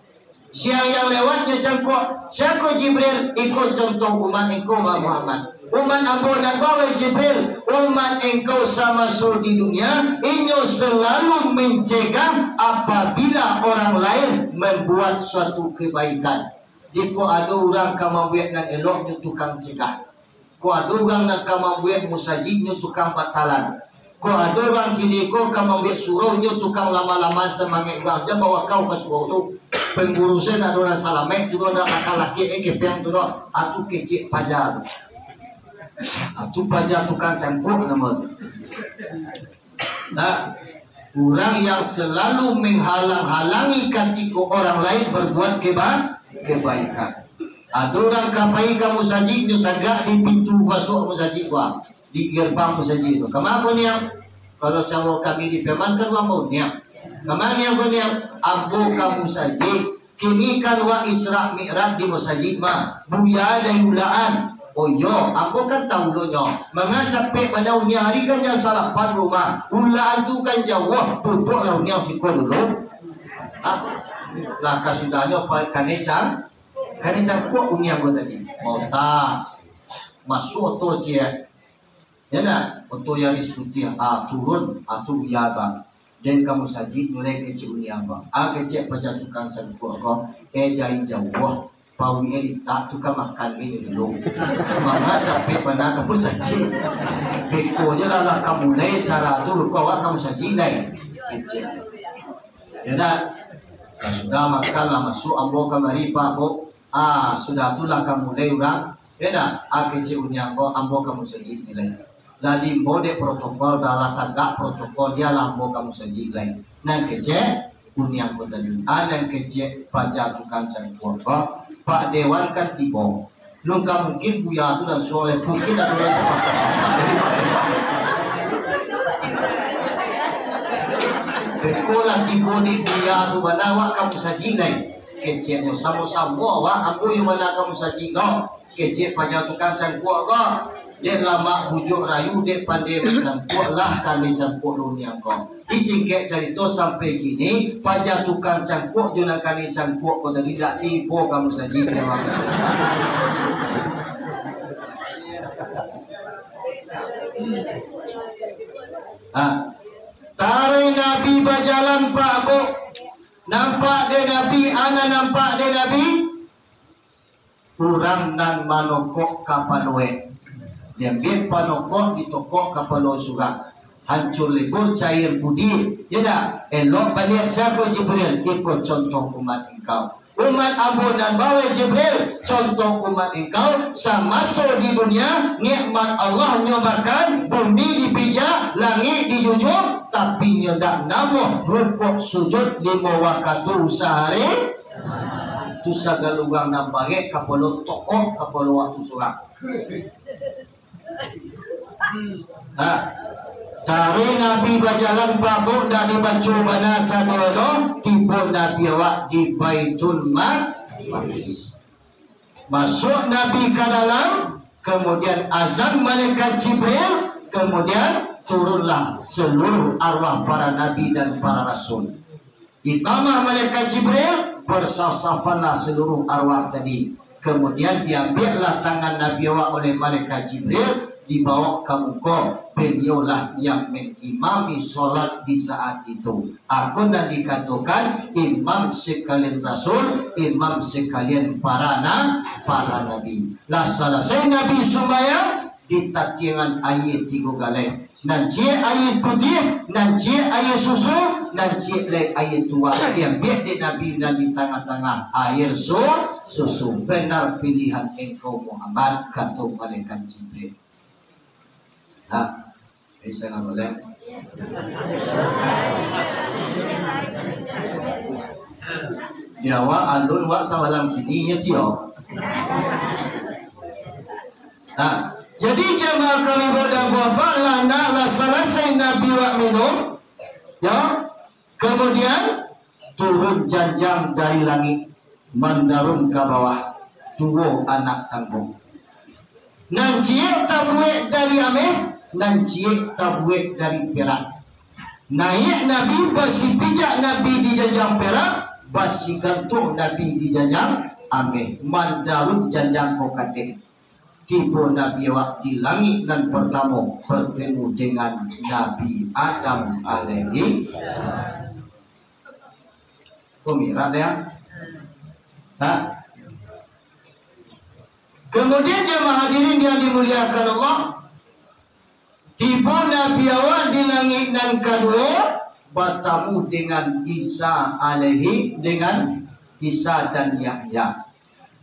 siang yang lewat nyo cangkuak. Sia ko Jibril? Iko contoh umat engkau, wahai Muhammad. Umat ambo nan ba, wahai Jibril, umat engkau samaso di dunia, inyo selalu mencegah apabila orang lain membuat suatu kebaikan. Jikok ado urang ka mambuek nan elok, nyo tukang cegah. Kok ado urang nan ka mambuek musajik, nyo tukang batalan. Kok ado urang kini ko ka mambuek surau, nyo tukang lama-lama samangaik urang, jan bawakau ka surau tu. Pangurusan ado nan salamaik tu, ado nan lakek-lakek, eh, kepeng tu, ado. Ah, tu kecek paja tu. Ah, tu paja tukang cangkuak namo tu. Nah, urang yang selalu menghalang-halangi katiko orang lain berbuat keba-, kebaikan. Ado urang ka pai ka musajik, nyo tagak di pintu masuak musajik, wah, di gerbang musajik tu. Kama ko niang? Kalau caro kami di Piaman kan, wah, mau niang. Kama niang ko niang? Ambo ka musajik. Kini kan wak Isra Mi'raj di musajik mah, Buya dari Ulaan. Oh iyo, ambo kan tahu lo nyo. Manga capek bana uniang ari kan jam salapan rumah. Ulaan tu kan jauah, duduaklah uniang siko dulu. Ah, lah kasudahnyo pa-, kanai cang-, kanai cangkuak uniang ko tadi. Mota. Masuak oto ciek. Ya ndak? Oto Yaris putiah. Ah, turun. Ah, tu Buya tu. Den ka musajik, mulai kecek uni ambo. Ah, kecek paja tukang cangkuak ko. Eh, jai jauah. Pawi eh litak tu ka makan ni dulu. Manga capek bana ka musajik. Beko je lah, lah ka mulai cara tu, rupa awak ka musajik lai. Kecek. Ya ndak? Nah, sudah makan lah, masuak ambo kamari, Pak, Bu. Ah, sudah tu lah ka mulai urang. Ya ndak? Ah, kecek uni ambo, ambo ka musajik ni lai. Lah diimbau dek protokol, dah lah tagak protokol, dia lah ambo ka musajik lai. Nan kecek uni ambo tadi. Ah, nan kecek paja tukang cangkuak ko, Pak Dewan kan tibo. Nun ka mungkin Buya tu langsuang lai, mungkin ado lai sapakat. Beko lah tibo di Buya tu bana, awak ka musajik lai. Keceknyo, samo-samo awak, ambo yo bana ka musajik no. Kecek paja tukang cangkuak ko. Dek lamak bujuak rayu, dek pandai mancangkuak, lah kami cangkuak luniang ko. Disingkek carito sampai kini, paja tukang cangkuak jo nan kanai cangkuak ko tadi dak tibo ka musajik, jawab. Ha. Taruih Nabi bajalan, Pak, Bu. Nampak dek Nabi, a nan nampak dek Nabi. Urang nan manokok kapalo e. Diambiak panokok, ditokok kapalo surang. Hancur lebur, cair budi. Ya ndak? Elok baliak, sia ko Jibril? Iko contoh umat engkau. Umat ambo nan ba, wahai Jibril, contoh umat engkau, samaso di dunia, nikmat Allah nyo makan, bumi dipijak, langik dijunjuang, tapi nyo ndak namuah rukuk sujud limo wakatu sahari. Tu sagalo urang nan barek kapalo tokok, kapalo waktu surang. Ha. Taruih Nabi bajalan, Pak, Bu, ndak dibaco bana sadono, tibo Nabi awak di Baitul Maqdis. Masuak Nabi ka dalam, kemudian azan malaikat Jibril, kemudian turunlah seluruh arwah para nabi dan para rasul. Iqamah malaikat Jibril, bersaf-safanlah seluruh arwah tadi. Kemudian diambiaklah tangan Nabi awak oleh malaikat Jibril, dibawa ka muko, beliaulah yang mengimami solat di saat itu. Ako nan dikatokan imam sekalian rasul, imam sekalian para na-, para nabi. Lah salasai Nabi sumbayang, ditatiangan aia tigo galeh. Nan ciek aia putiah, nan ciek aia susu, nan ciek lai aia tuak. Diambiak dek Nabi nan di tangah-tangah, aia su-, susu. Benar pilihan engkau Muhammad, kato malaikat Jibril. Nah, bisa nggak boleh? Di awak alun wak sawalam kini, ya, Tio. Nah, jadi jamaah kami, Bapak dan Ibu, lah nak lah salasai Nabi wak minum, ya. Kemudian turun janjang dari langik, mandarun ka bawah, duo anak tanggo. Nan ciek tabuek dari ameh, nan ciek tabuek dari perak. Naiak Nabi, basipijak Nabi di janjang perak, basigantuang Nabi di janjang ameh, mandarun janjang ko kateh. Tibo Nabi awak di langik nan partamo, bertemu dengan Nabi Adam alaihi salam. Ko mirak deh, ah? Ha? Kemudian jemaah hadirin yang dimuliakan Allah, tibo Nabi awak di langik nan kaduo, batamu dengan Isa alaihi, dengan Isa dan Yahya.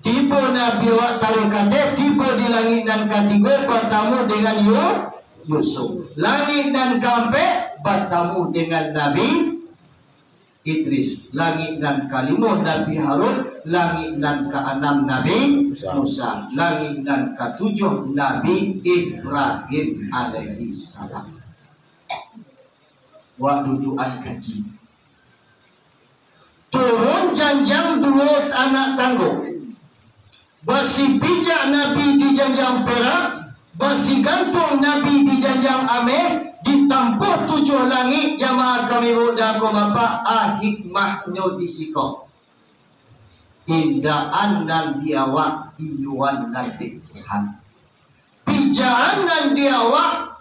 Tibo Nabi awak taruih kateh, tibo di langik nan katigo, batamu dengan Yu-, Yusuf. Langik nan kaampek, batamu dengan Nabi Idris, langik nan kalimo Nabi Harun, langik nan kaanam Nabi Musa. Musa, langik nan katujuah Nabi Ibrahim alaihi salam. Wak dudukan kaji. Turun janjang duo anak tanggo. Basipijak Nabi di janjang perak, basigantuang Nabi di janjang ameh, ditampuah tujuah langik, jamaah kami muda ko Bapak, ah, hikmahnyo di siko. Indaan nan di awak, iyuan nan dek Tuhan. Jaan nan di awak,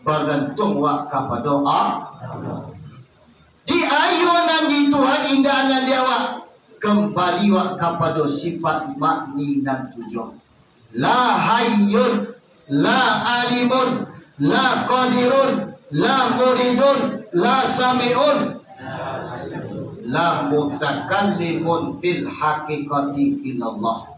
bagantuang wak kapado Allah. Di ayo nan di Tuhan, indak nan di awak. Kambali wak kapado sifat ma'ni nan tujuah. La hayyun, la alimun, la qadirun, la muridun, la sami'un, la mutakallimun fil haqiqati illallah.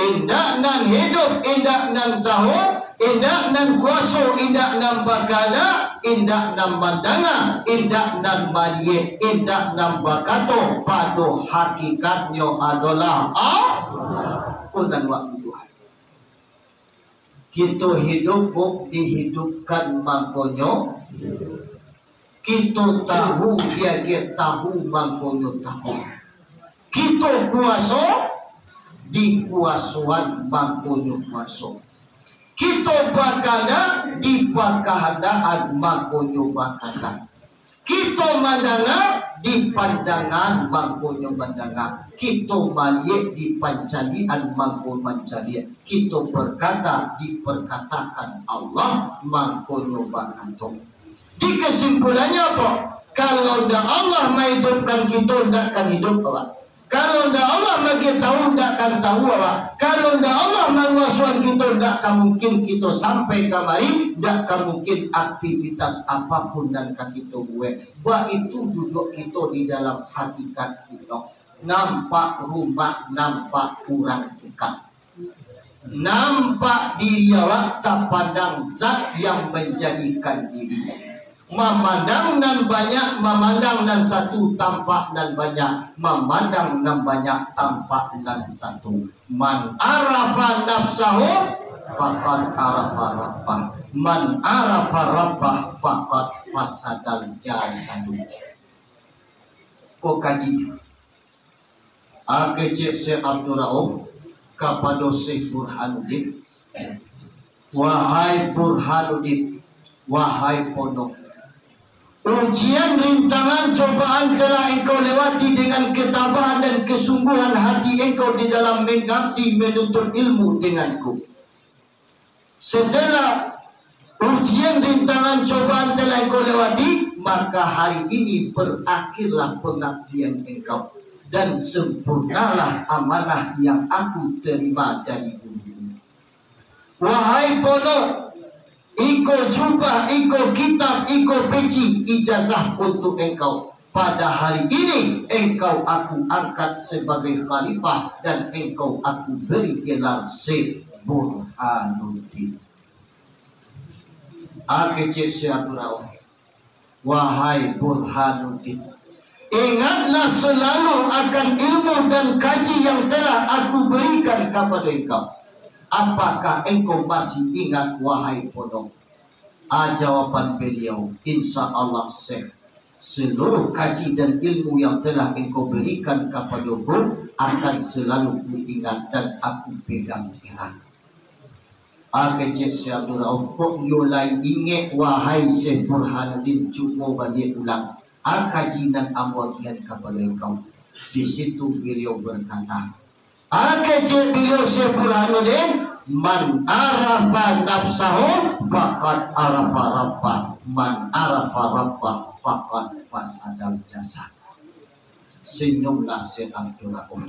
Indak nan hidup, indak nan tahu, indak nan kuaso, indak nan bakahandak, indak nan mandanga, indak nan maliek, indak nan bakato, pado hakikatnyo adolah Allah. Ko nan wak Tuhan. Kito hidup, bu, dihidupkan mangkonyo. Kito tahu, diagiah tahu mangkonyo tahu. Kito kuaso, dikuasoan mangkonyo kuaso. Kito bakahandak, dipakahandaan mangkonyo bakahandak. Kito mandanga, dipandangaan mangkonyo mandanga. Kito maliek, dipancaliakan mangko mancaliak. Kito berkata, diperkatakan Allah mangkonyo bakato. Di kesimpulannyo apo? Kalau ndak Allah mahidupkan kito, ndak akan hidup awak. Kalau ndak Allah maagiah tahu, ndak akan tahu awak. Kalau ndak Allah manguasoan kito, ndak akan mungkin kito sampai kamari, ndak akan mungkin aktivitas apapun nan ka kito buek. Baitu duduak kito di dalam hakikat kito. Nampak rumah, nampak urang tukang. Nampak diri awak, tapandang zat yang manjadikan diri. Mamandang nan banyak, mamandang nan satu, tampak nan banyak, mamandang nan banyak, tampak nan satu. Man arafa nafsahu, faqad arafa rabbah. Man arafa rabbah, faqad fasadal jasadu. Ko kaji. Kecek Syekh Abdul Rauf kapado Syekh Burhanuddin, "Wahai Burhanuddin, wahai ponok, ujian, rintangan, cobaan telah engkau lewati dengan ketabahan dan kesungguhan hati engkau di dalam mengabdi, menuntut ilmu denganku." Setelah ujian, rintangan, cobaan telah engkau lewati, maka hari ini berakhirlah pengabdian engkau, dan sempurnalah amanah yang aku terima dari guru. Wahai ponok, iko jubah, iko kitab, iko peci, ijazah untuk engkau. Pada hari ini, engkau aku angkat sebagai khalifah dan engkau aku beri gelar Syekh Burhanuddin. Kecek Syekh Abdul Rauf, "Wahai Burhanuddin, ingatlah selalu akan ilmu dan kaji yang telah aku berikan kepada engkau. Apakah engkau masih ingat, wahai ponok?" A, jawaban beliau, "Insya Allah, Syekh, seluruh kaji dan ilmu yang telah engkau berikan kapadaku akan selalu kuingat dan aku pegang erat." A, kecek Syekh Abdul Rauf, "Kok iyo lai ingek, wahai Syekh Burhanuddin, cubo baliak ulang, a, kaji nan ambo agiahan kapado engkau." Di situ beliau berkata, A, kecek beliau Syekh Burhanuddin, "Man arafa nafsahu, faqad arafa rabbah. Man arafa rabbah, faqad fasadal jasad." Senyumlah Syekh Abdul Rauf.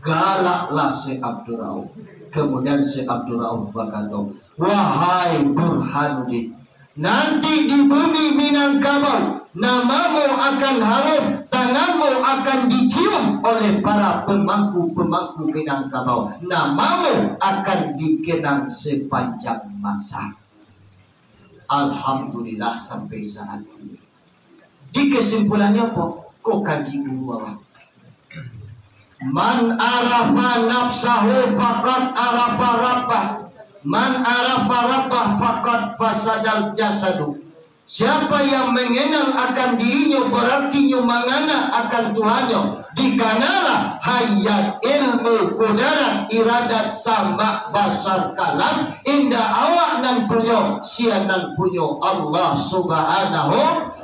Galaklah Syekh Abdul Rauf. Kemudian Syekh Abdul Rauf bakato, "Wahai Burhanuddin, nanti di bumi Minangkabau, namamu akan harum, tanganmu akan dicium oleh para pemangku-pemangku Minangkabau. Namamu akan dikenang sepanjang masa." Alhamdulillah, sampai saat ini. Di kesimpulannyo apo? Ko kaji guru awak. "Man arafa nafsahu faqad arafa rabbah. Man arafa rabbah faqad fasadal jasadu." Siapa yang mengenal akan dirinyo, berarti nyo mangana akan Tuhannyo. Dikanalah hayat, ilmu, kudarat, iradat, samak, basar, kalam, indak awak nan punyo, sia nan punyo Allah Subhanahu.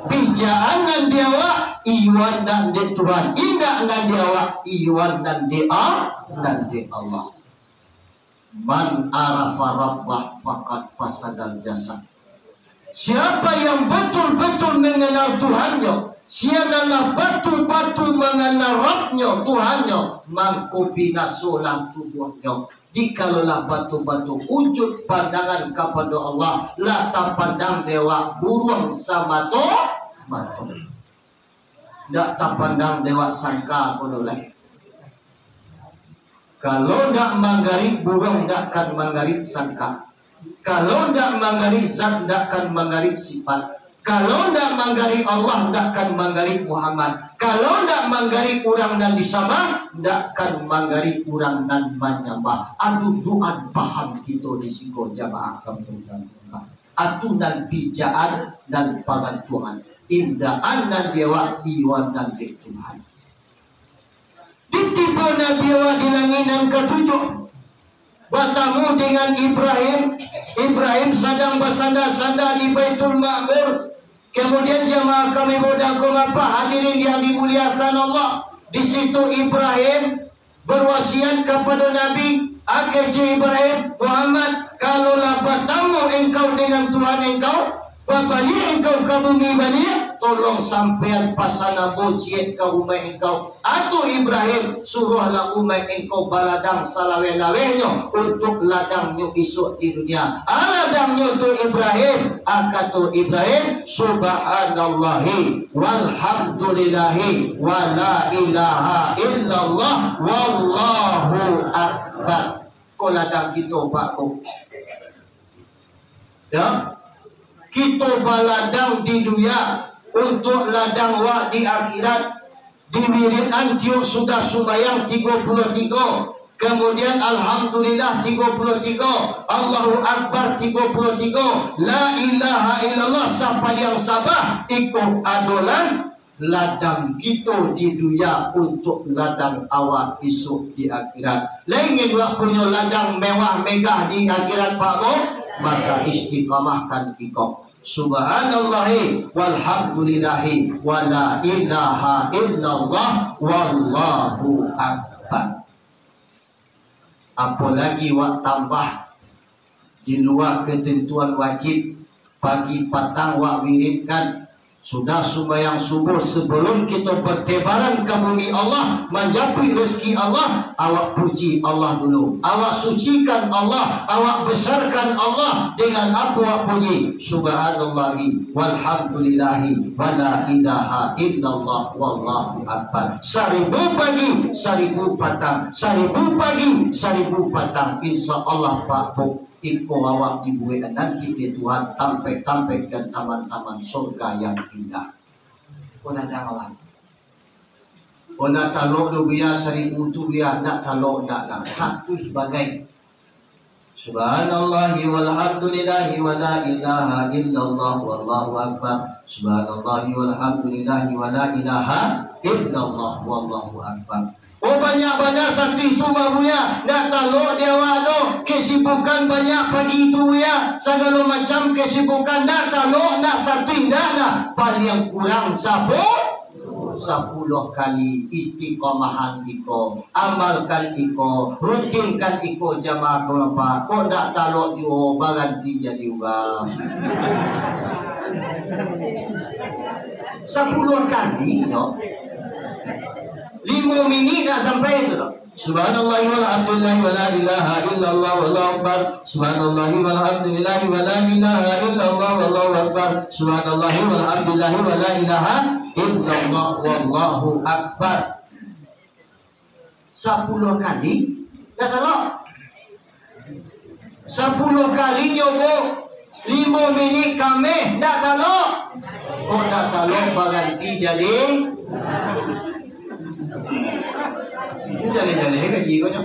Bijaan nan di awak, iyoan nan di Tuhan. Indak nan di awak, iyoan nan di A-, nan di Allah. Man arafa rabbah faqad fasadal jasad. Siapa yang betul-betul mengenal Tuhannya, siapalah batul-batul mengenal Rabbnya, Tuhannya, mangko binasolah tubuhnyo. Dikalolah batul-batul wujud pandangan kapado Allah, lah tapandang dek awak buruang samato-mato. Ndak tapandang dek awak sangka ko doh lai. Kalau ndak manggarik buruang, ndak kan manggarik sangka. Kalau ndak manggarik zat, ndak kan manggarik sifat. Kalau ndak manggarik Allah, ndak kan manggarik Muhammad. Kalau ndak manggarik urang nan disambah, ndak kan manggarik urang nan manyambah. Aduduan paham kito di siko jamaah kampung nan Atu nan bijaan nan pagantuangan, indaan nan di awak, iwan nan dek Tuhan. Ditibo Nabi awak di langik nan katujuah, batamu dengan Ibrahim. Ibrahim sadang basanda-sanda di Baitul Ma'mur. Kemudian jamaah kami bodang ko mapa hadirin yang dimuliakan Allah, di situ Ibrahim berwasiat kapado Nabi, "Ah, kecek Ibrahim, Muhammad, kalau lah batamu engkau dengan Tuhan engkau, babaliak engkau ka bumi baliak, tolong sampean pasan ambo ciek ka umaik engkau. Atu Ibrahim, suruahlah umaik engkau baladang salaweh-lawehnyo untuak ladangnyo isuak di dunia." Ah, ladangnyo tu Ibrahim, ah, kato Ibrahim, "Subhanallahi walhamdulillahi wa la ilaha illallah wallahu akbar." Ko ladang kito, Pak, ko. Ya. Kito baladang di dunia untuak ladang wak di akhirat. Diwiridkan tiok sudah sumbayang tigo puluah tigo, kemudian Alhamdulillah tigo puluah tigo, Allahu Akbar tigo puluah tigo, La ilaha illallah sapaliang sabah, iko adolah ladang kito di dunia untuak ladang awak isuak di akhirat. Lai ingin wak punyo ladang mewah megah di akhirat, Pak, Bu? Maka istiqamahkan iko. Subhanallahi walhamdulillahi wa la ilaha illallah wallahu akbar. Apolagi wak tambah di lua ketentuan wajib, pagi patang wak wiridkan, sudah sumbayang subuh, sebelum kito bertebaran ka bumi Allah, manjapuik rezeki Allah, awak puji Allah dulu. Awak sucikan Allah, awak besarkan Allah dengan apo awak puji? Subhanallahi, walhamdulillahi, wa la ilaha illallah, wallahu akbar. Saribu pagi, saribu patang, saribu pagi, saribu patang. Insya Allah, Pak, Bu, iko awak dibuek nan kito Tuhan tampek-tampek dan taman-taman surga yang indah. Ko ladang awak. Ko ndak talok do, Buya, saribu tu, Buya, ndak talok, ndak, ndak. Satu bagai. Subhanallahi walhamdulillahi wa la ilaha illallah wallahu akbar. Subhanallahi walhamdulillahi wa la ilaha illallah wallahu akbar. Oh, banyak bana satu tu, Buya, ndak talok di awak do. Kesibukan banyak pagi tu, Buya. Sagalo macam kesibukan, ndak talok, ndak satu, ndak, ndak. Paliang kurang sabu-, sapuluah kali istiqamahan iko, amalkan iko, rutinkan iko, jamaah ko, nampak? Kok ndak talok juo baranti jadi urang. Sapuluah kali, yo. Limo minik ndak sampai tu, doh. Subhanallahi walhamdulillahi wa la ilaha illallah wallahu akbar. Subhanallahi walhamdulillahi wa la ilaha illallah wallahu akbar. Subhanallahi walhamdulillahi wa la ilaha illallah wallahu akbar. Sapuluah kali, ndak talok. Sapuluah kali nyobo, limo minik kameh, ndak talok. Kok ndak talok, baranti jadi. Jaleh-jaleh kaji ko nyo.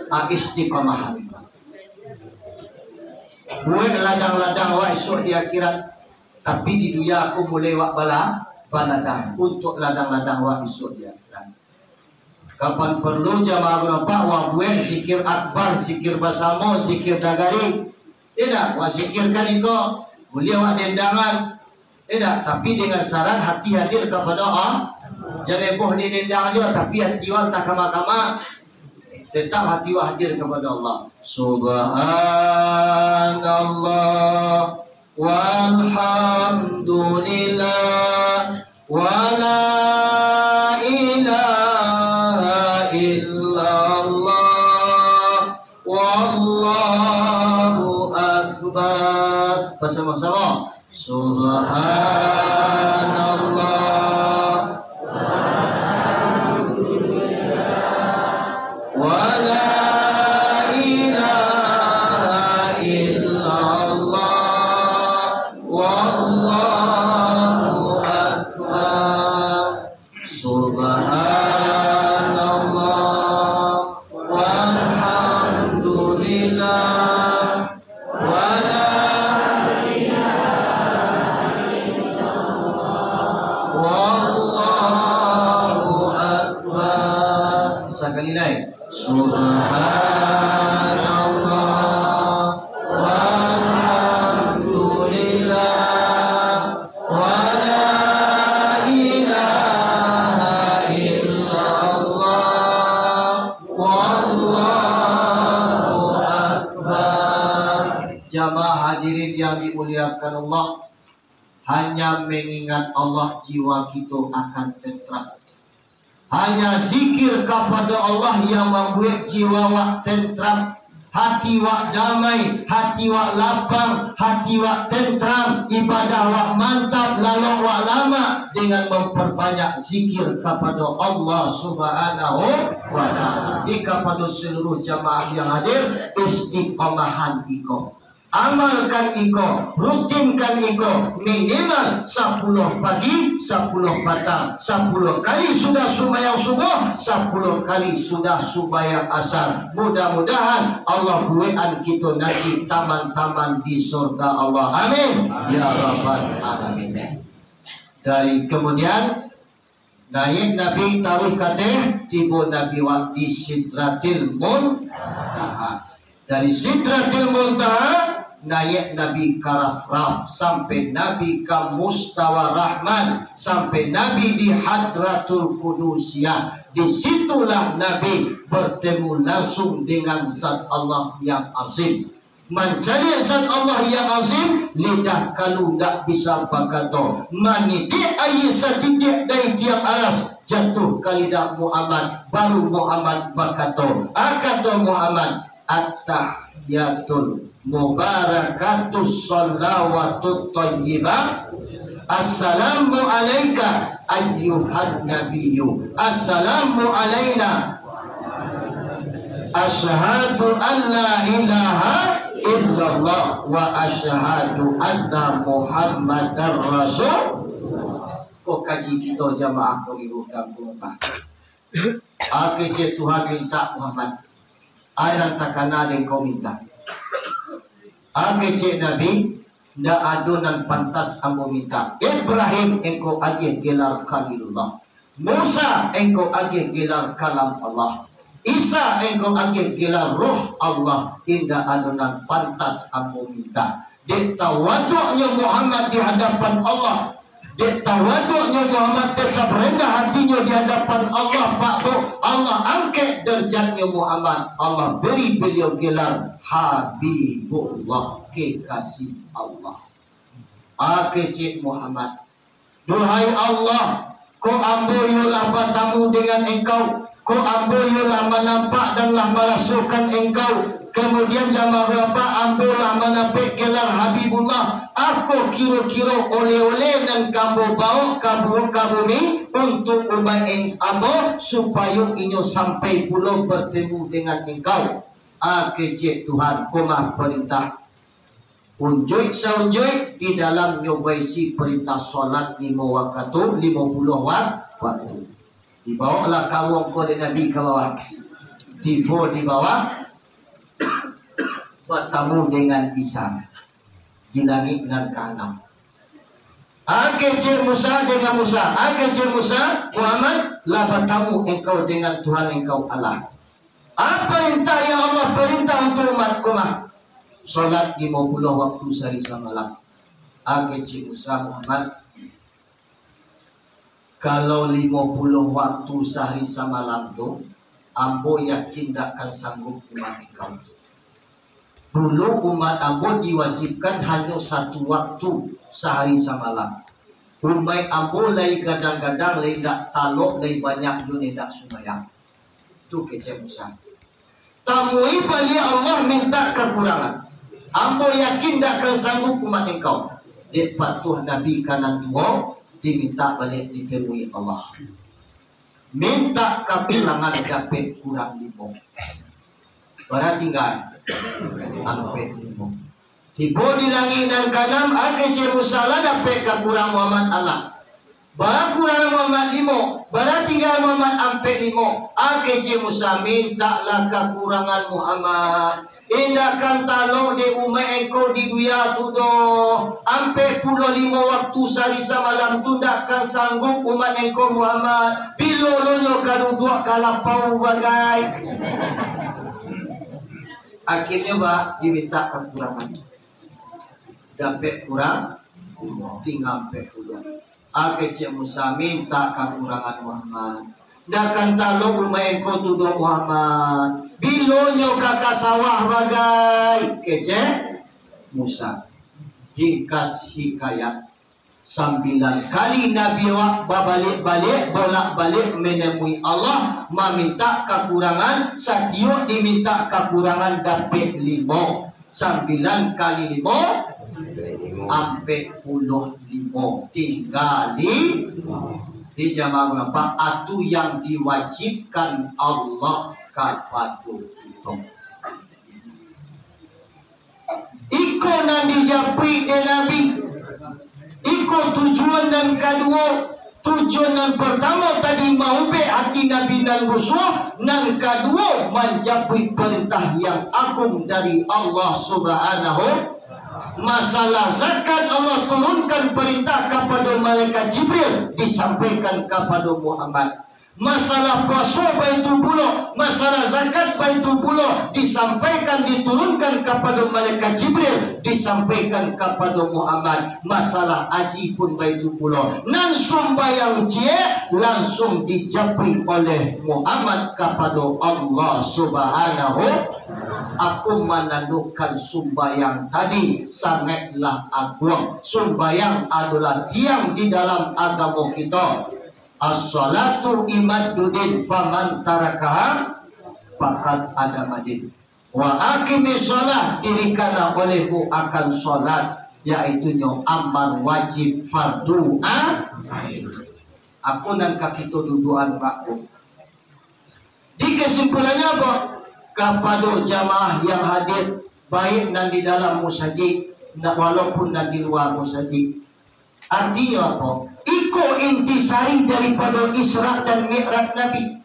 Ah, istiqamahan. Buek ladang-ladang awak isuak di akhirat. Tapi di dunia ko mulai wak bala, baladang. Untuak ladang-ladang awak isuak di akhirat. Kapan perlu jamaah ko, nampak, wak buek zikir akbar, zikir basamo, zikir nagari. Indak, wak zikirkan iko, buliah wak dendangan. Indak, tapi dengan syarat hati hadir kapado Allah. Jan leboh di dendang juo, tapi hati wak antah kama-kama. Tetap hati wak hadir kepada Allah. Subhanallah, walhamdulillah, wala ilaha illallah, wallahu akbar. Bersama-sama. Subhanallah, wala ilaha illallah, wallahu akbar. Subhanallah, walhamdulillah, wala ilaha illallah, wallahu akbar. Sakali lai. Subhanallah, walhamdulillah, wala ilaha illallah, wallahu akbar. Jamaah hadirin yang dimuliakan Allah, hanya mengingat Allah, jiwa kito akan tentram. Hanya zikir kapada Allah yang mambuek jiwa wak tentram, hati wak damai, hati wak lapang, hati wak tentram, ibadah wak mantap, lalok wak lamak, dengan memperbanyak zikir kapada Allah Subhanahu wa Ta'ala. Di kapada seluruh jamaah yang hadir, istiqamahan iko. Amalkan iko, rutinkan iko, minimal sapuluah pagi, sapuluah patang, sapuluah kali sudah sumbayang subuh, sapuluah kali sudah sumbayang asar. Mudah-mudahan Allah buekan kito nanti taman-taman di surga Allah. Amin. Ya Rabbal Alamin. Dari kemudian, naiak Nabi taruih ka ateh, tibo Nabi wak di Sidratil Muntaha. Dari Sidratil Muntaha, naiak Nabi ka Rafraf, sampai Nabi ka Mustawa Rahman, sampai Nabi di Hadratul Qudusiyah. Di situlah Nabi bertemu langsung dengan Zat Allah yang azim. Mancaliak Zat Allah yang azim, lidah kalu ndak bisa bakato. Manitiak aia satitiak dari tiang aras, jatuah ka lidah Muhammad, baru Muhammad bakato. A, kato Muhammad, "At-tahiyyatul mubarakatus shalawatut thayyibah. Assalamu alaika ayyuhan nabiyyu. Assalamu alaina." Asyhadu an la ilaha illallah wa asyhadu anna Muhammadar Rasul. Ko kaji kito jamaah ko ibu kampuang, Pak. A kecek Tuhan minta Muhammad. A nan takana dek engkau minta. A kecek Nabi, ndak ado nan pantas ambo minta. Ibrahim engkau agiah gelar Khalilullah. Musa engkau agiah gelar Kalam Allah. Isa engkau agiah gelar Ruh Allah. Indak ado nan pantas ambo minta. Dek tawaduaknyo Muhammad di hadapan Allah, dek tawaduaknyo Muhammad tetap rendah hatinyo di hadapan Allah, Pak Bu, Allah angkek derajatnyo Muhammad, Allah beri beliau gelar Habibullah, kekasih Allah. A kecek Muhammad, "Duhai Allah, ko ambo iyo lah batamu dengan Engkau, ko ambo iyo lah manampak dan lah marasokan Engkau, kamudian jan marapek ambo lah manapek gelar Habibullah, a ko kiro-kiro oleh-oleh nan ka ambo bawok ka bu-, ka bumi untuak umaik eng-, ambo, supayo inyo sampai pulo batemu dengan Engkau?" A kecek Tuhan, "Ko mah parintah." Unjuik saunjuik di dalamnyo baisi parintah solat limo wakatu, limo puluah wa-, wakatu. Dibawoklah karuang ko dek Nabi ka bawah. Tibo di bawah, batamu dengan Isa di langik nan kaanam. A kecek Musa dengan Musa, a kecek Musa, "Muhammad, lah batamu engkau dengan Tuhan engkau Allah." A parintah yang Allah parintah untuak umaik ko mah? Solat limo puluah waktu sahari samalam. A kecek Musa, "Muhammad, kalau limo puluah waktu sahari samalam tu, Ambo yakin dak akan sanggup umat engkau. Dulu umat ambo diwajibkan hanyo satu waktu sahari samalam. Umaik ambo lai gadang-gadang, lai indak talok, lai banyak juo indak sumbayang. Tu kecek Musa. Tamui baliak Allah mintak kakurangan. Ambo yakin dak akan sanggup umat engkau. Dek patuah Nabi ka nan duo, dimintak baliak ditemui Allah. Mintak kakurangan dapek kurang limo. Bara tingga? Ampek limo. Tibo di langik nan kaanam, a kecek Musa, lah dapek kakurang Muhammad alah. Bara kurang Muhammad limo, bara tingga Muhammad ampek limo. A kecek Musa, mintaklah kakurangan Muhammad. Indak kan talok dek umaik engkau di dunia tu doh. Ampek puluah limo waktu sahari samalam tu ndak kan sanggup umaik engkau Muhammad. Bilo lo nyo ka duduak ka lapau bagai. Akhirnyo, ba, dimintak kakurangan. Dapek kurang, tingga ampek puluah. A kecek Musa, mintak kakurangan Muhammad. Ndak kan talok umaik engkau tu doh Muhammad. Bilo nyo ka, ka sawah bagai, kecek Musa. Ringkas hikayat, sambilan kali Nabi awak babaliak-baliak, bolak-baliak manemui Allah, mamintak kakurangan, satiok dimintak kakurangan dapek limo. Sambilan kali limo, ampek puluah limo. Tingga di, di jamaah urang pa-, atu yang diwajibkan Allah kapado kito. Iko nan dijapuik dek Nabi. Iko tujuan nan kaduo. Tujuan nan partamo tadi maubek ati Nabi nan rusuah, nan kaduo manjapuik parentah yang agung dari Allah Subhanahu. Masalah zakat, Allah turunkan parentah kapado malaikat Jibril, disampaikan kapado Muhammad. Masalah puaso baitu pulo, masalah zakat baitu pulo, disampaikan, diturunkan kapado malaikat Jibril, disampaikan kapado Muhammad. Masalah aji pun baitu pulo. Nan sumbayang ciek, langsuang dijapuik oleh Muhammad kapado Allah Subhanahu. Aku manandukan sumbayang tadi sangaiklah aguang. Sumbayang adolah tiang di dalam agamo kito. As-salatu imaduddin, faman tarakaha faqad adamaddin. Wa aqimis shalah, dirikanlah olehmu akan salat, yaitunyo amar wajib fardu a-, apo nan ka kito duduakan bako. Di kesimpulannyo apo? Kapado jamaah yang hadir, baik nan di dalam musajik, na-, walaupun nan di lua musajik. Artinyo apo? Iko intisari daripado Isra dan Mi'raj Nabi.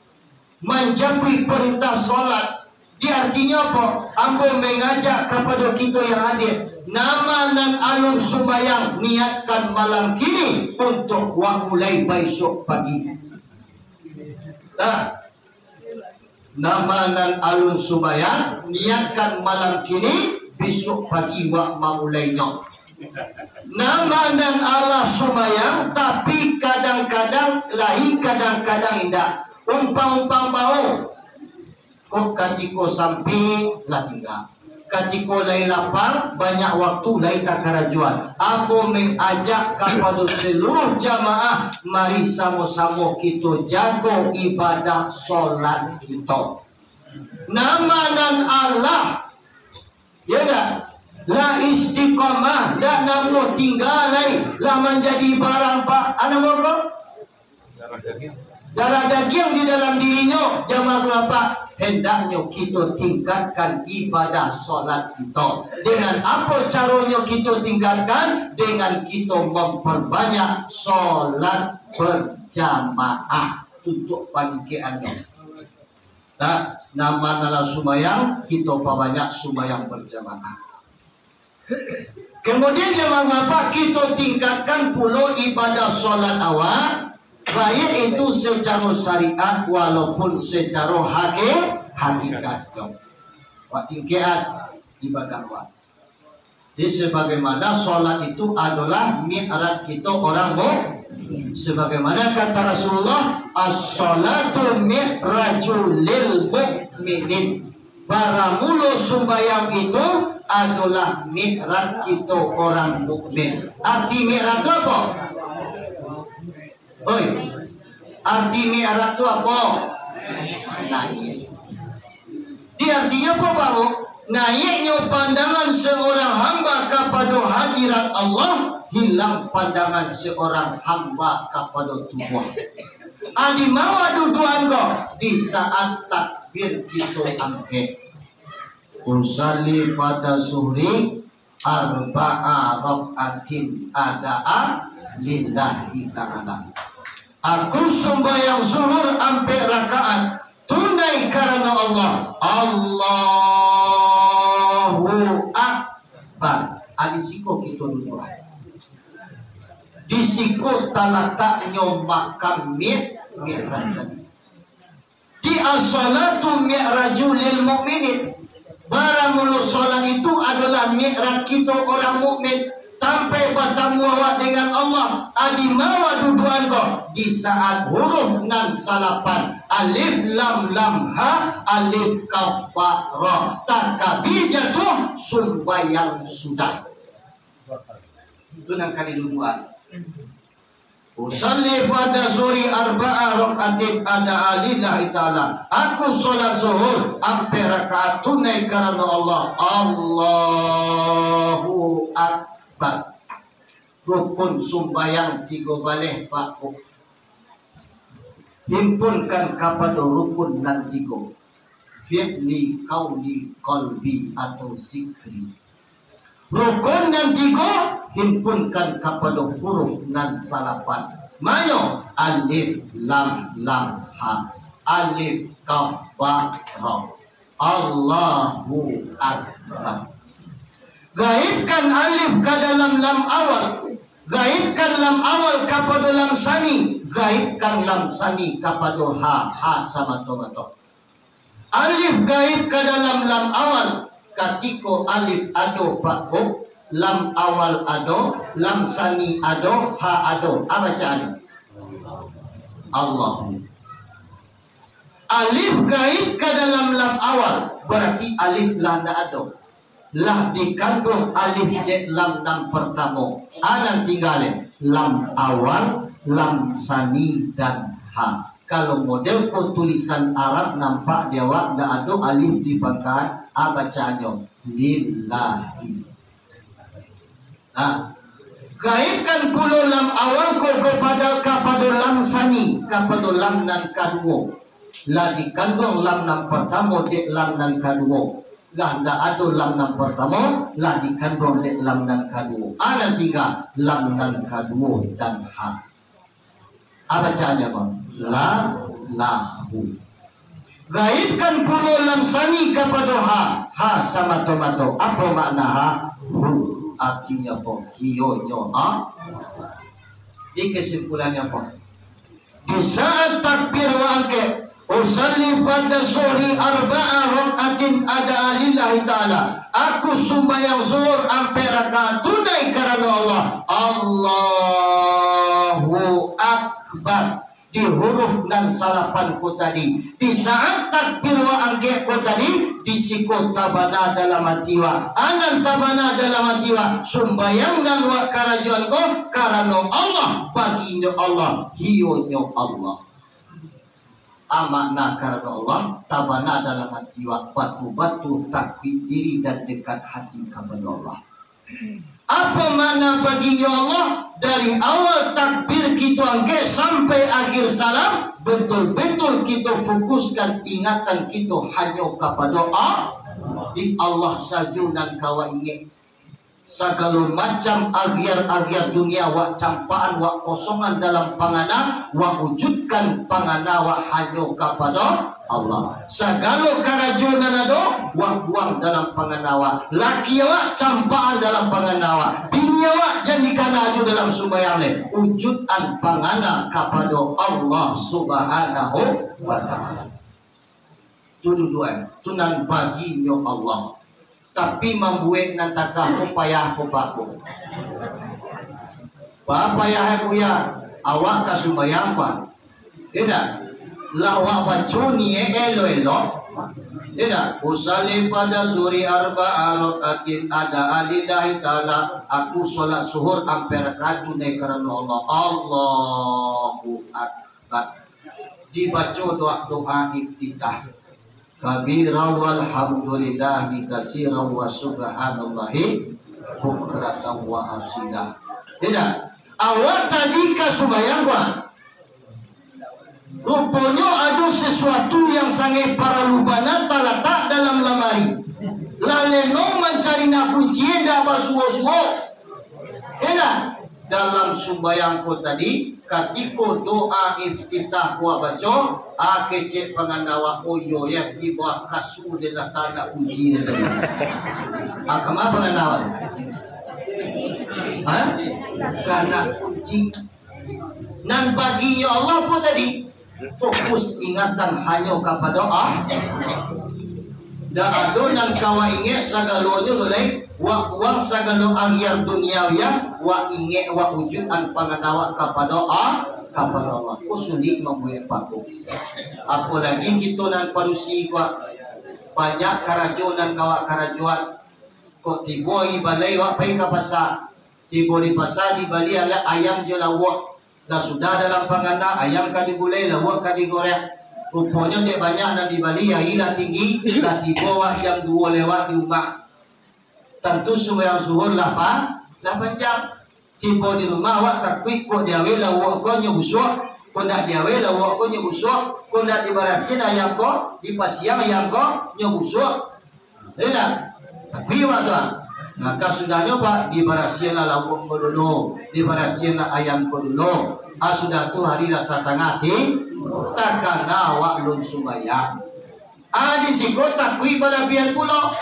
Manjapuik parentah salat. Di artinyo apo? Ambo mangajak kapado kito yang hadir, nama nan alun sumbayang, niatkan malam kini untuak wak mulai baisuak pagi. Nah, nama nan alun sumbayang, niatkan malam kini, bisuak pagi wak mamulainyo. Nama nan alah sumbayang, tapi kadang-kadang lai, kadang-kadang indak. Umpam-umpam bao, kok katiko sampik lah tingga. Katiko lai lapang, banyak waktu lai takarajoan. Ambo mangajak kapado saluruh jamaah, mari samo-samo kito jago ibadah solat kito. Nama nan alah, ya ndak? Lah istiqamah, ndak namuah tingga lai, lah manjadi barang pa-, a namo ko? Darah dagiang di dalam dirinyo, jamaah urang pa-, hendaknyo kito tingkatkan ibadah solat kito. Dengan apo caronyo kito tingkatkan? Dengan kito mamparbanyak solat barjamaah. Untuak paningkekannyo. Nah, nama nan lah sumbayang, kito pabanyak sumbayang barjamaah. Kemudian, jamaah urang pa-, kito tingkatkan pulo ibadah solat awak, baik itu secaro syariat walaupun secaro haki-, hakikat. Wak tingkatkan ibadah awak. Jadi, sebagaimana sholat itu adalah mi'raj kita orang mu-, sebagaimana kata Rasulullah, "As-sholatu mi'rajul lil mu'minin." Baramulo sumbayang itu adalah mi'raj kita orang mukmin. Arti mi'raj tu apa? Oi, arti mi'raj tu apa? Naiak. Di artinyo apa, Pak Bu? Naiaknyo pandangan seorang hamba kapado hadirat Allah, hilang pandangan seorang hamba kapado tubuah. Adi mawa duduan ko di saat takbir kito angkek. Usalli fardha zuhri arba'a rak'atin ada'a lillahi ta'ala. Aku sumbayang zuhur ampek rakaat, tunai karano Allah. Allahu Akbar. Ah, di siko kito duduak. Di siko talataknyo makam mi-, mi'raj tadi. Di as-sholatu mi'rajul lil mu'minin. Baramulo sholat itu adalah mi'raj kito orang mukmin. Sampai batamu awak dengan Allah. Adi mawa duduan ko. Di saat huruf nan salapan. Alif lam lam ha, alif kaf ba ra. Takabir jatuah, sumbayang sudah. Itu nan kali duduan. Usalli fardha zuhri arba'a rak'atin ada'a lillahi ta'ala. Aku sholat zuhur ampek rakaat tunai karano Allah. Allahu Akbar. Rukun sumbayang tigo baleh, Pak. Himpunkan kapado rukun nan tigo. Fi'li, qauli, qalbi, atau zikri. Rukun nan tigo, himpunkan kapado huruf nan salapan. Manyo, alif, lam, lam, ha. Alif, kaf, ba, ra. Allahu Akbar. Gaibkan alif ka dalam lam awal. Gaibkan lam awal kapado lam sani. Gaibkan lam sani kapado ha. Ha samato-mato. Alif gaib ka dalam lam awal. Katiko alif ado, Pak Bu, lam awal ado, lam sani ado, ha ado. A bacaannyo? Allah. Alif gaib ka dalam lam awal, barati alif lah ndak ado. Lah dikanduang alif dek lam nan partamo. A nan tingga, lam awal, lam sani, dan ha. Kalau model ko tulisan Arab nampak di awak, ndak ado alif di pangka, a bacaannyo? Lillahi. Nah, gaibkan pulo lam awal ko kapado, kapado lam sani, kapado lam nan kaduo. Lah dikanduang lam nan partamo dek lam nan kaduo. Lah ndak ado lam nan partamo, lah dikanduang dek lam nan kaduo. A nan tingga, lam nan kaduo dan ha. A bacaannyo, Bang? La, lahu. Gaibkan pulo lam sani kapado ha. Ha samato-mato. Apo makna ha? Hu. Artinyo apo? Iyonyo ha. Di kesimpulannyo apo? Di saat takbir wa angkek, usalli fardha zuhri arba'a rak'atin ada'a lillahi ta'ala. Aku sumbayang zuhur ampek rakaat tunai karano Allah. Allahu Akbar. Di huruf nan salapan ko tadi, di saat takbir wa angkek ko tadi, di siko tabana dalam ati wa. A nan tabana dalam ati wa, sumbayang nan wa karajoan ko karano Allah, baginyo Allah, iyonyo Allah. A makna karano Allah, tabana dalam ati wa, batul-batul takuik diri dan dekat hati kapado Allah. Apo makna baginyo Allah? Dari awal takbir kito angkek sampai akhir salam, betul-betul kito fokuskan ingatan kito hanyo kapado Allah. Di Allah sajo nan ka wa ingek. Sagalo macam agiar-agiar dunia wak campaan, wak kosongan dalam pangana, wak wujudkan pangana wak hanyo kapado Allah. Sagalo karajo nan ado, wak buang dalam pangana wak. Laki awak campaan dalam pangana wak. Bini awak jan dikana jo dalam sumbayang lai. Wujudkan pangana kapado Allah Subhanahu wa Ta'ala. Tu duduan, tu nan baginyo Allah. Tapi mambuek nan tagah ko payah ko, Pak, ko. Ba payah, Buya, awak ka sumbayang, Pak. Indak? Lah awak baco niaik elok-elok. Indak? Usalli pada zuri arba'a rakaatin adaan lillahi ta'ala. Aku solat zuhur ampek rakaat tunai karano Allah. Allahu Akbar. Dibaco doa, doa iftitah. Kabira walhamdulillahi kasira wa subhanallahi bukratan wa asila. Indak? Awak tadi ka sumbayang, Pak. Ruponyo ado sasuatu yang sangaik paralu bana talatak dalam lamari. Lah lenong mancari nak kunci, indak basuo-suo. Indak? Dalam sumbayang ko tadi, katiko doa iftitah ko awak baco, ah, kecek pangana awak, oh iyo, yo, di bawah kasua den latak kunci den tadi. Ah, kama pangana awak? Ha? Kana kunci. Nan baginyo Allah ko tadi, fokus ingatan hanyo kapado Allah. Ndak ado nan ka wak ingek sagalonyo tu lai, wak buang sagalo agiah duniawiah, wak ingek, wak ujuikan pangana awak kapado Allah, kapado Allah. Ko sulik mambuek paku. Apolagi kito nan padusi ko, banyak karajo nan ka wak karajoan. Kok tibo ari balai wak pai ka pasa. Tibo di pasa dibali alah ayam jo lauak. Lah sudah dalam pangana, ayam ka digulai, lauak ka digoreng. Ruponyo dek banyak nan dibali, ari lah tinggi, lah tibo wak jam duo lewat di rumah. Tantu sumbayang zuhur lah pa-, lah panjang. Tibo di rumah awak takuik kok diaweh lauak ko nyo busuak, kok ndak diaweh lauak ko nyo busuak, kok ndak dibarasiahan ayam ko, dipasiang ayam ko nyo busuak. Indak? Tapi awak tu, ah, nah, kasudahnyo, Pak, dibarasiahanlah lauak ko dulu, dibarasiahanlah ayam ko dulu. Ah, sudah tu ari lah satangah ti-, takana awak lun sumbayang. Ah, di siko takuik balabiahan pulo.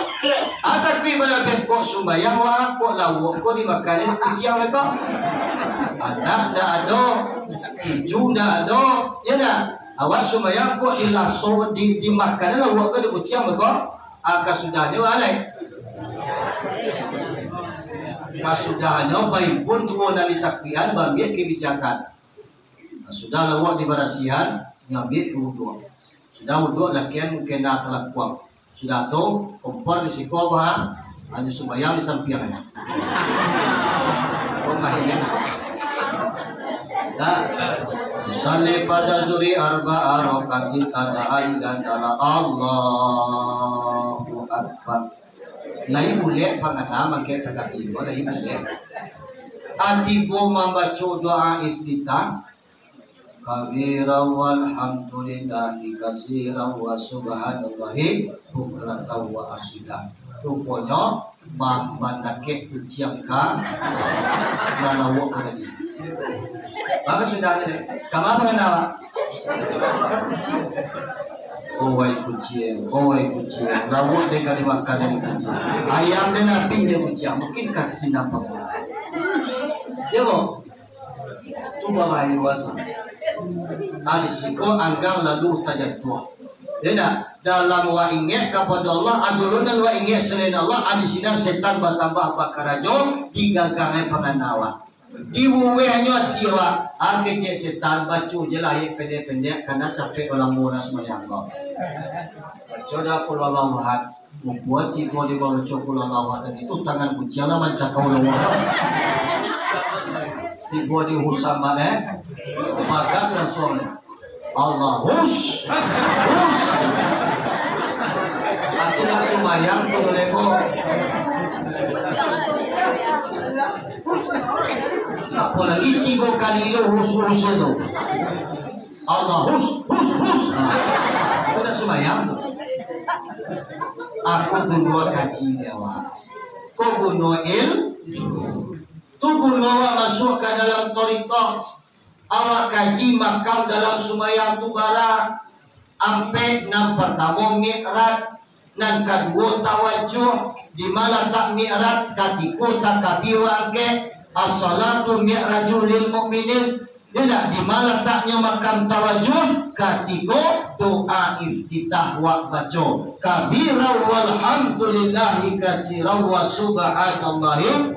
Ah, takuik balabiahan, kok sumbayang wak, kok lauak ko dimakan dek kuciang lai ko. Anak ndak ado, cucu ndak ado, yo ndak? Awak sumbayang kok dilaso, di-, dimakan lauak ko dek kuciang lai ko. Ah, kasudahnyo balai. Kasudahnyo baimpun duo nan ditakuikan, baambiak kabijakan. Nah, sudah lauak dibarasiahan, ngambiak wuduak. Sudah wuduak, lakian mukena talakuang. Sudah tu, kompor di siko, bah, hanyo sumbayang di sampiang. Kok ndak ini? Nah, usalli pada zuri arba'a rakaatin adaan dan dalam Allahu Akbar. Lai bulek pangana mangkek cakak tibo, lai bulek. Ah, tibo mambaco doa iftitah, kabira walhamdulillahi kasira wa subhanallahi bukratan wa asila. Ruponyo, ma-, mandakek kuciang ka, ka lauak ko tadi. Mako sudah tu, kama pangana awak? Owai kuciang, owai kuciang, lauak den ka dimakan dek kuciang. Ayam den abih dek kuciang, mungkin ka sinampak. Yo, bo? Tu babahayo tu. Ah, di siko anggang lalu tajatuah. Yo ndak? Dalam wak ingek kapado Allah, ado lo nan wak ingek salain Allah, ah, di sinan setan batambah bakarajo, digagangnyo pangana awak. Dibuwehnyo ati awak, ah, kecek setan, baco je lah ayat pendek-pendek, kana capek balamo urang sumbayang ko. Baco dah Qul Huwallahu Ahad. Mupuah tibo di baco Qul Huwallahu Ahad tadi tu, tangan kuciang lah mancakau lawa. Tibo di husaman, eh. Bagas langsuang, eh. Allah, hus. Hus. Aku nak sumbayang tu, boleh ko. Apolai tigo kali lo hus-hus tu. Allah, hus, hus, hus. Nah, aku nak sumbayang tu. Aku guno kaji ni awak. Ko guno il-, tu guno awak masuak ka dalam thariqah. Awak kaji makam dalam sumbayang tu bara, ampek, nan partamo mi'raj, nan kaduo tawajuh, di ma latak mi'raj, katiko takabia angkek, as-salatu mi'rajul lil mukminin, Indak, di ma lataknyo makam tawajuh? Katiko doa iftitah wak baco, kabira walhamdulillahi kasira wa subhanallahi.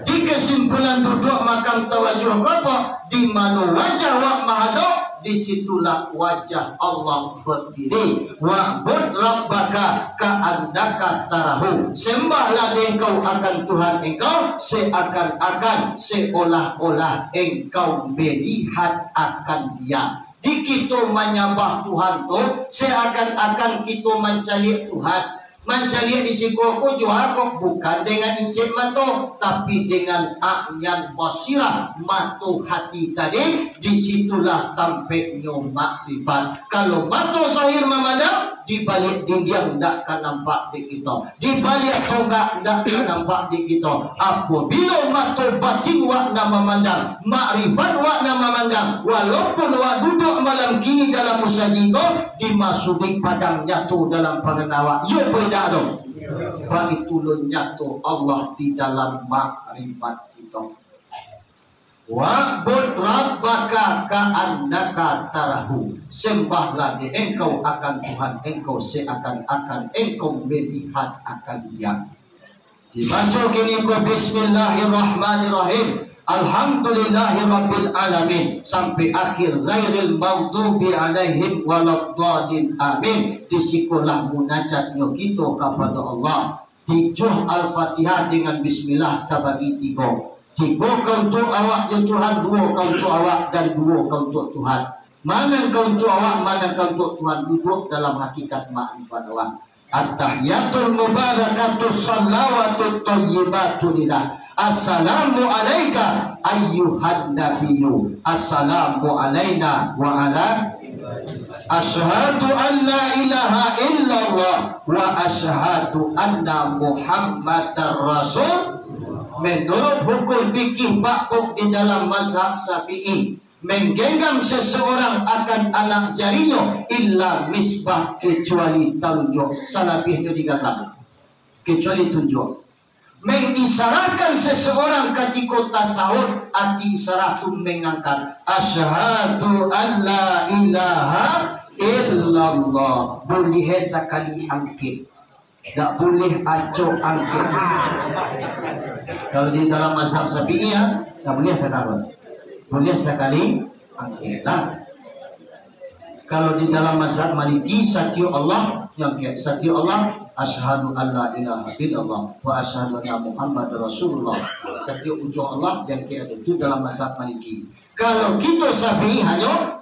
Di kasimpulan duduak makam tawajuh ko apo? Di mano wajah wak mahadok, di situlah wajah Allah badiri. Wa'bud rabbaka ka'annaka tarahu. Sembahlah dek engkau akan Tuhan engkau seakan-akan, seolah-olah engkau melihat akan Dia. Di kito manyambah Tuhan tu, seakan-akan kito mancaliak Tuhan. Mancaliak di siko ko jo kok, bukan dengan incek mato, tapi dengan a'yan basirah, mato hati tadi, di situlah tampeknyo makrifat. Kalau mato zahir mamandang, di baliak dindiang ndak ka nampak dek kito, di baliak tonggak ndak ka nampak dek kito. Apabilo mato batin wak nan mamandang, makrifat wak nan mamandang, walaupun wak duduak malam kini dalam musajik ko, dimasuki padang nyato dalam pangana wak. Iyo apo indak tu? Baitu lo nyato Allah di dalam makrifat kito. Wa'bud rabbaka ka'annaka tarahu. Sembahlah dek engkau akan Tuhan engkau seakan-akan engkau melihat akan Dia. Dibaco kini ko, Bismillahirrahmanirrahim. Alhamdulillahirabbil alamin. Sampai akhir, ghairil maghdubi alaihim waladdallin. Amin. Di sikolah munajatnyo kito kapado Allah. Tujuah Al-Fatihah dengan Bismillah tabagi tigo. Tigo ka untuak awak jo Tuhan, duo ka untuak awak, dan duo ka untuak Tuhan. Ma nan ka untuak awak, ma nan ka untuak Tuhan, duduak dalam hakikat makrifat awak. At-tahiyatul mubarakatus shalawatut thayyibatu lillah. Assalamu alaika ayyuhan nabiyyu. Assalamu alaina wa ala Asyhadu an la ilaha illallah wa asyhadu anna Muhammadar Rasul. Menurut hukum fikih bakok di dalam mazhab Syafi'i, menggenggam seseorang akan anak jarinyo illa misbah, kecuali talunjuak, salabiahnyo diganggam, kecuali tunjuak. Mengisarahkan seseorang katiko tasawuf, ati isarah tu mengangkat. Asyhadu an la ilaha illallah. Buliah sakali angkek. Dak buliah acok angkek. Kalau di dalam mazhab Syafi'i, ya, dak buliah takarun. Buliah sakali angkek lah. Kalau di dalam mazhab Maliki, satiok Allah diangkek. Satiok Allah, asyhadu an la ilaha illallah wa asyhadu anna Muhammadar Rasulullah. Satiok ujuang Allah diangkek ado. Itu dalam mazhab Maliki. Kalau kito Syafi'i hanyo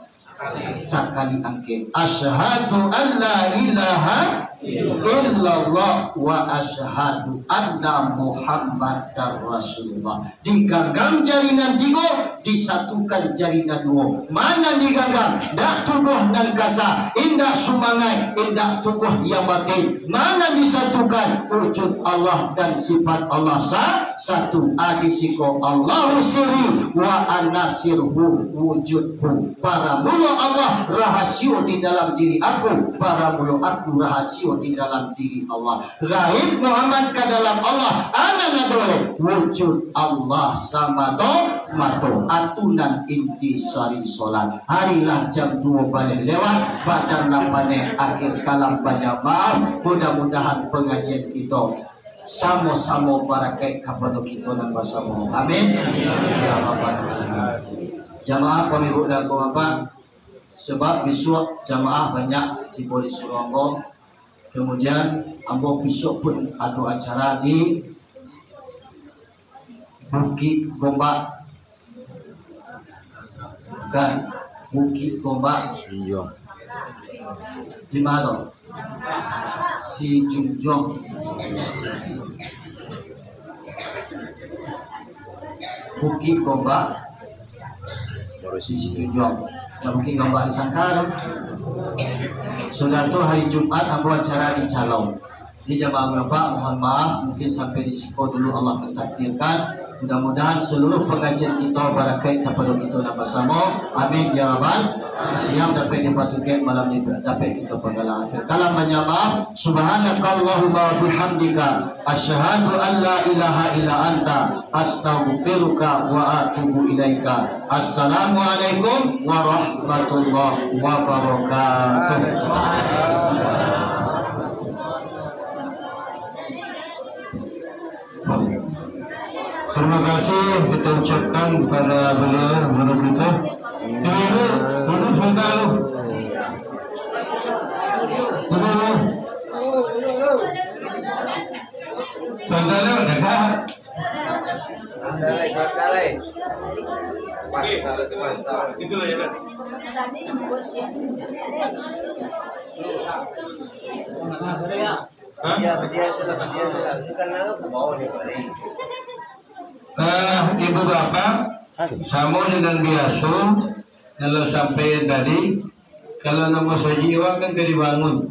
sakali angkek. Asyhadu an la ilaha illallah wa asyhadu anna Muhammadar Rasulullah. Diganggam jari nan tigo, disatukan jari nan duo. Ma nan diganggam? Ndak tubuah nan kasa, indak sumangaik, indak tubuah yang batin. Ma nan disatukan? Wujud Allah dan sifat Allah sa-, satu. A di siko Allahu sirri wa ana sirruhu, wujudku. Baramulo Allah, rahasio di dalam diri aku. Baramulo aku, rahasio di dalam diri Allah. Gaib Muhammad ka dalam Allah, a nan ado lai? Wujud Allah samato-mato. A tu nan inti sari solat. Hari lah jam duo baleh lewat, badan lah paneh, akhir kalam banyak maaf. Mudah-mudahan pangajian kito samo-samo barakaik kapado kito nan basamo. Amin. Ya Rabbal Alamin. Jamaah, Bapak Ibu dan Bapak, sebab bisuak jamaah banyak tibo di surau ambo. Kemudian, ambo bisuak pun ado acara di Bukik Gombak. Bukan, Bukik Gombak. Sijunjuang. Di ma tu? Sijunjuang. Bukik Gombak. Baru si Sijunjuang. Nah, Bukik Gombak di Sangkar. Sudah tu, hari Jumat ambo acara di Calau. Jadi, jamaah Bapak, mohon maaf, mungkin sampai di siko dulu Allah mentakdirkan. Mudah-mudahan saluruh pangajian kito barakaik kapado kito nan basamo. Amin ya rabbal. Siang dapek dipatukan, malam ni dapek kito panggalang. Akhir kalam, banyak maaf. Subhanakallahumma wa bihamdika, asyhadu an la ilaha illa anta, astaghfiruka wa atubu ilaika. Assalamualaikum warahmatullahi wabarakatuh. Terima kasih kita ucapkan kepada beliau, guru kita. Duduk, duduk, duduk sebentar dulu. Duduk dulu. Sebentar dulu, dekat. Hah? Ah, ibu bapak, samo dengan biaso, kalau sampai tadi, kalau namo saji awak kan ka dibangun.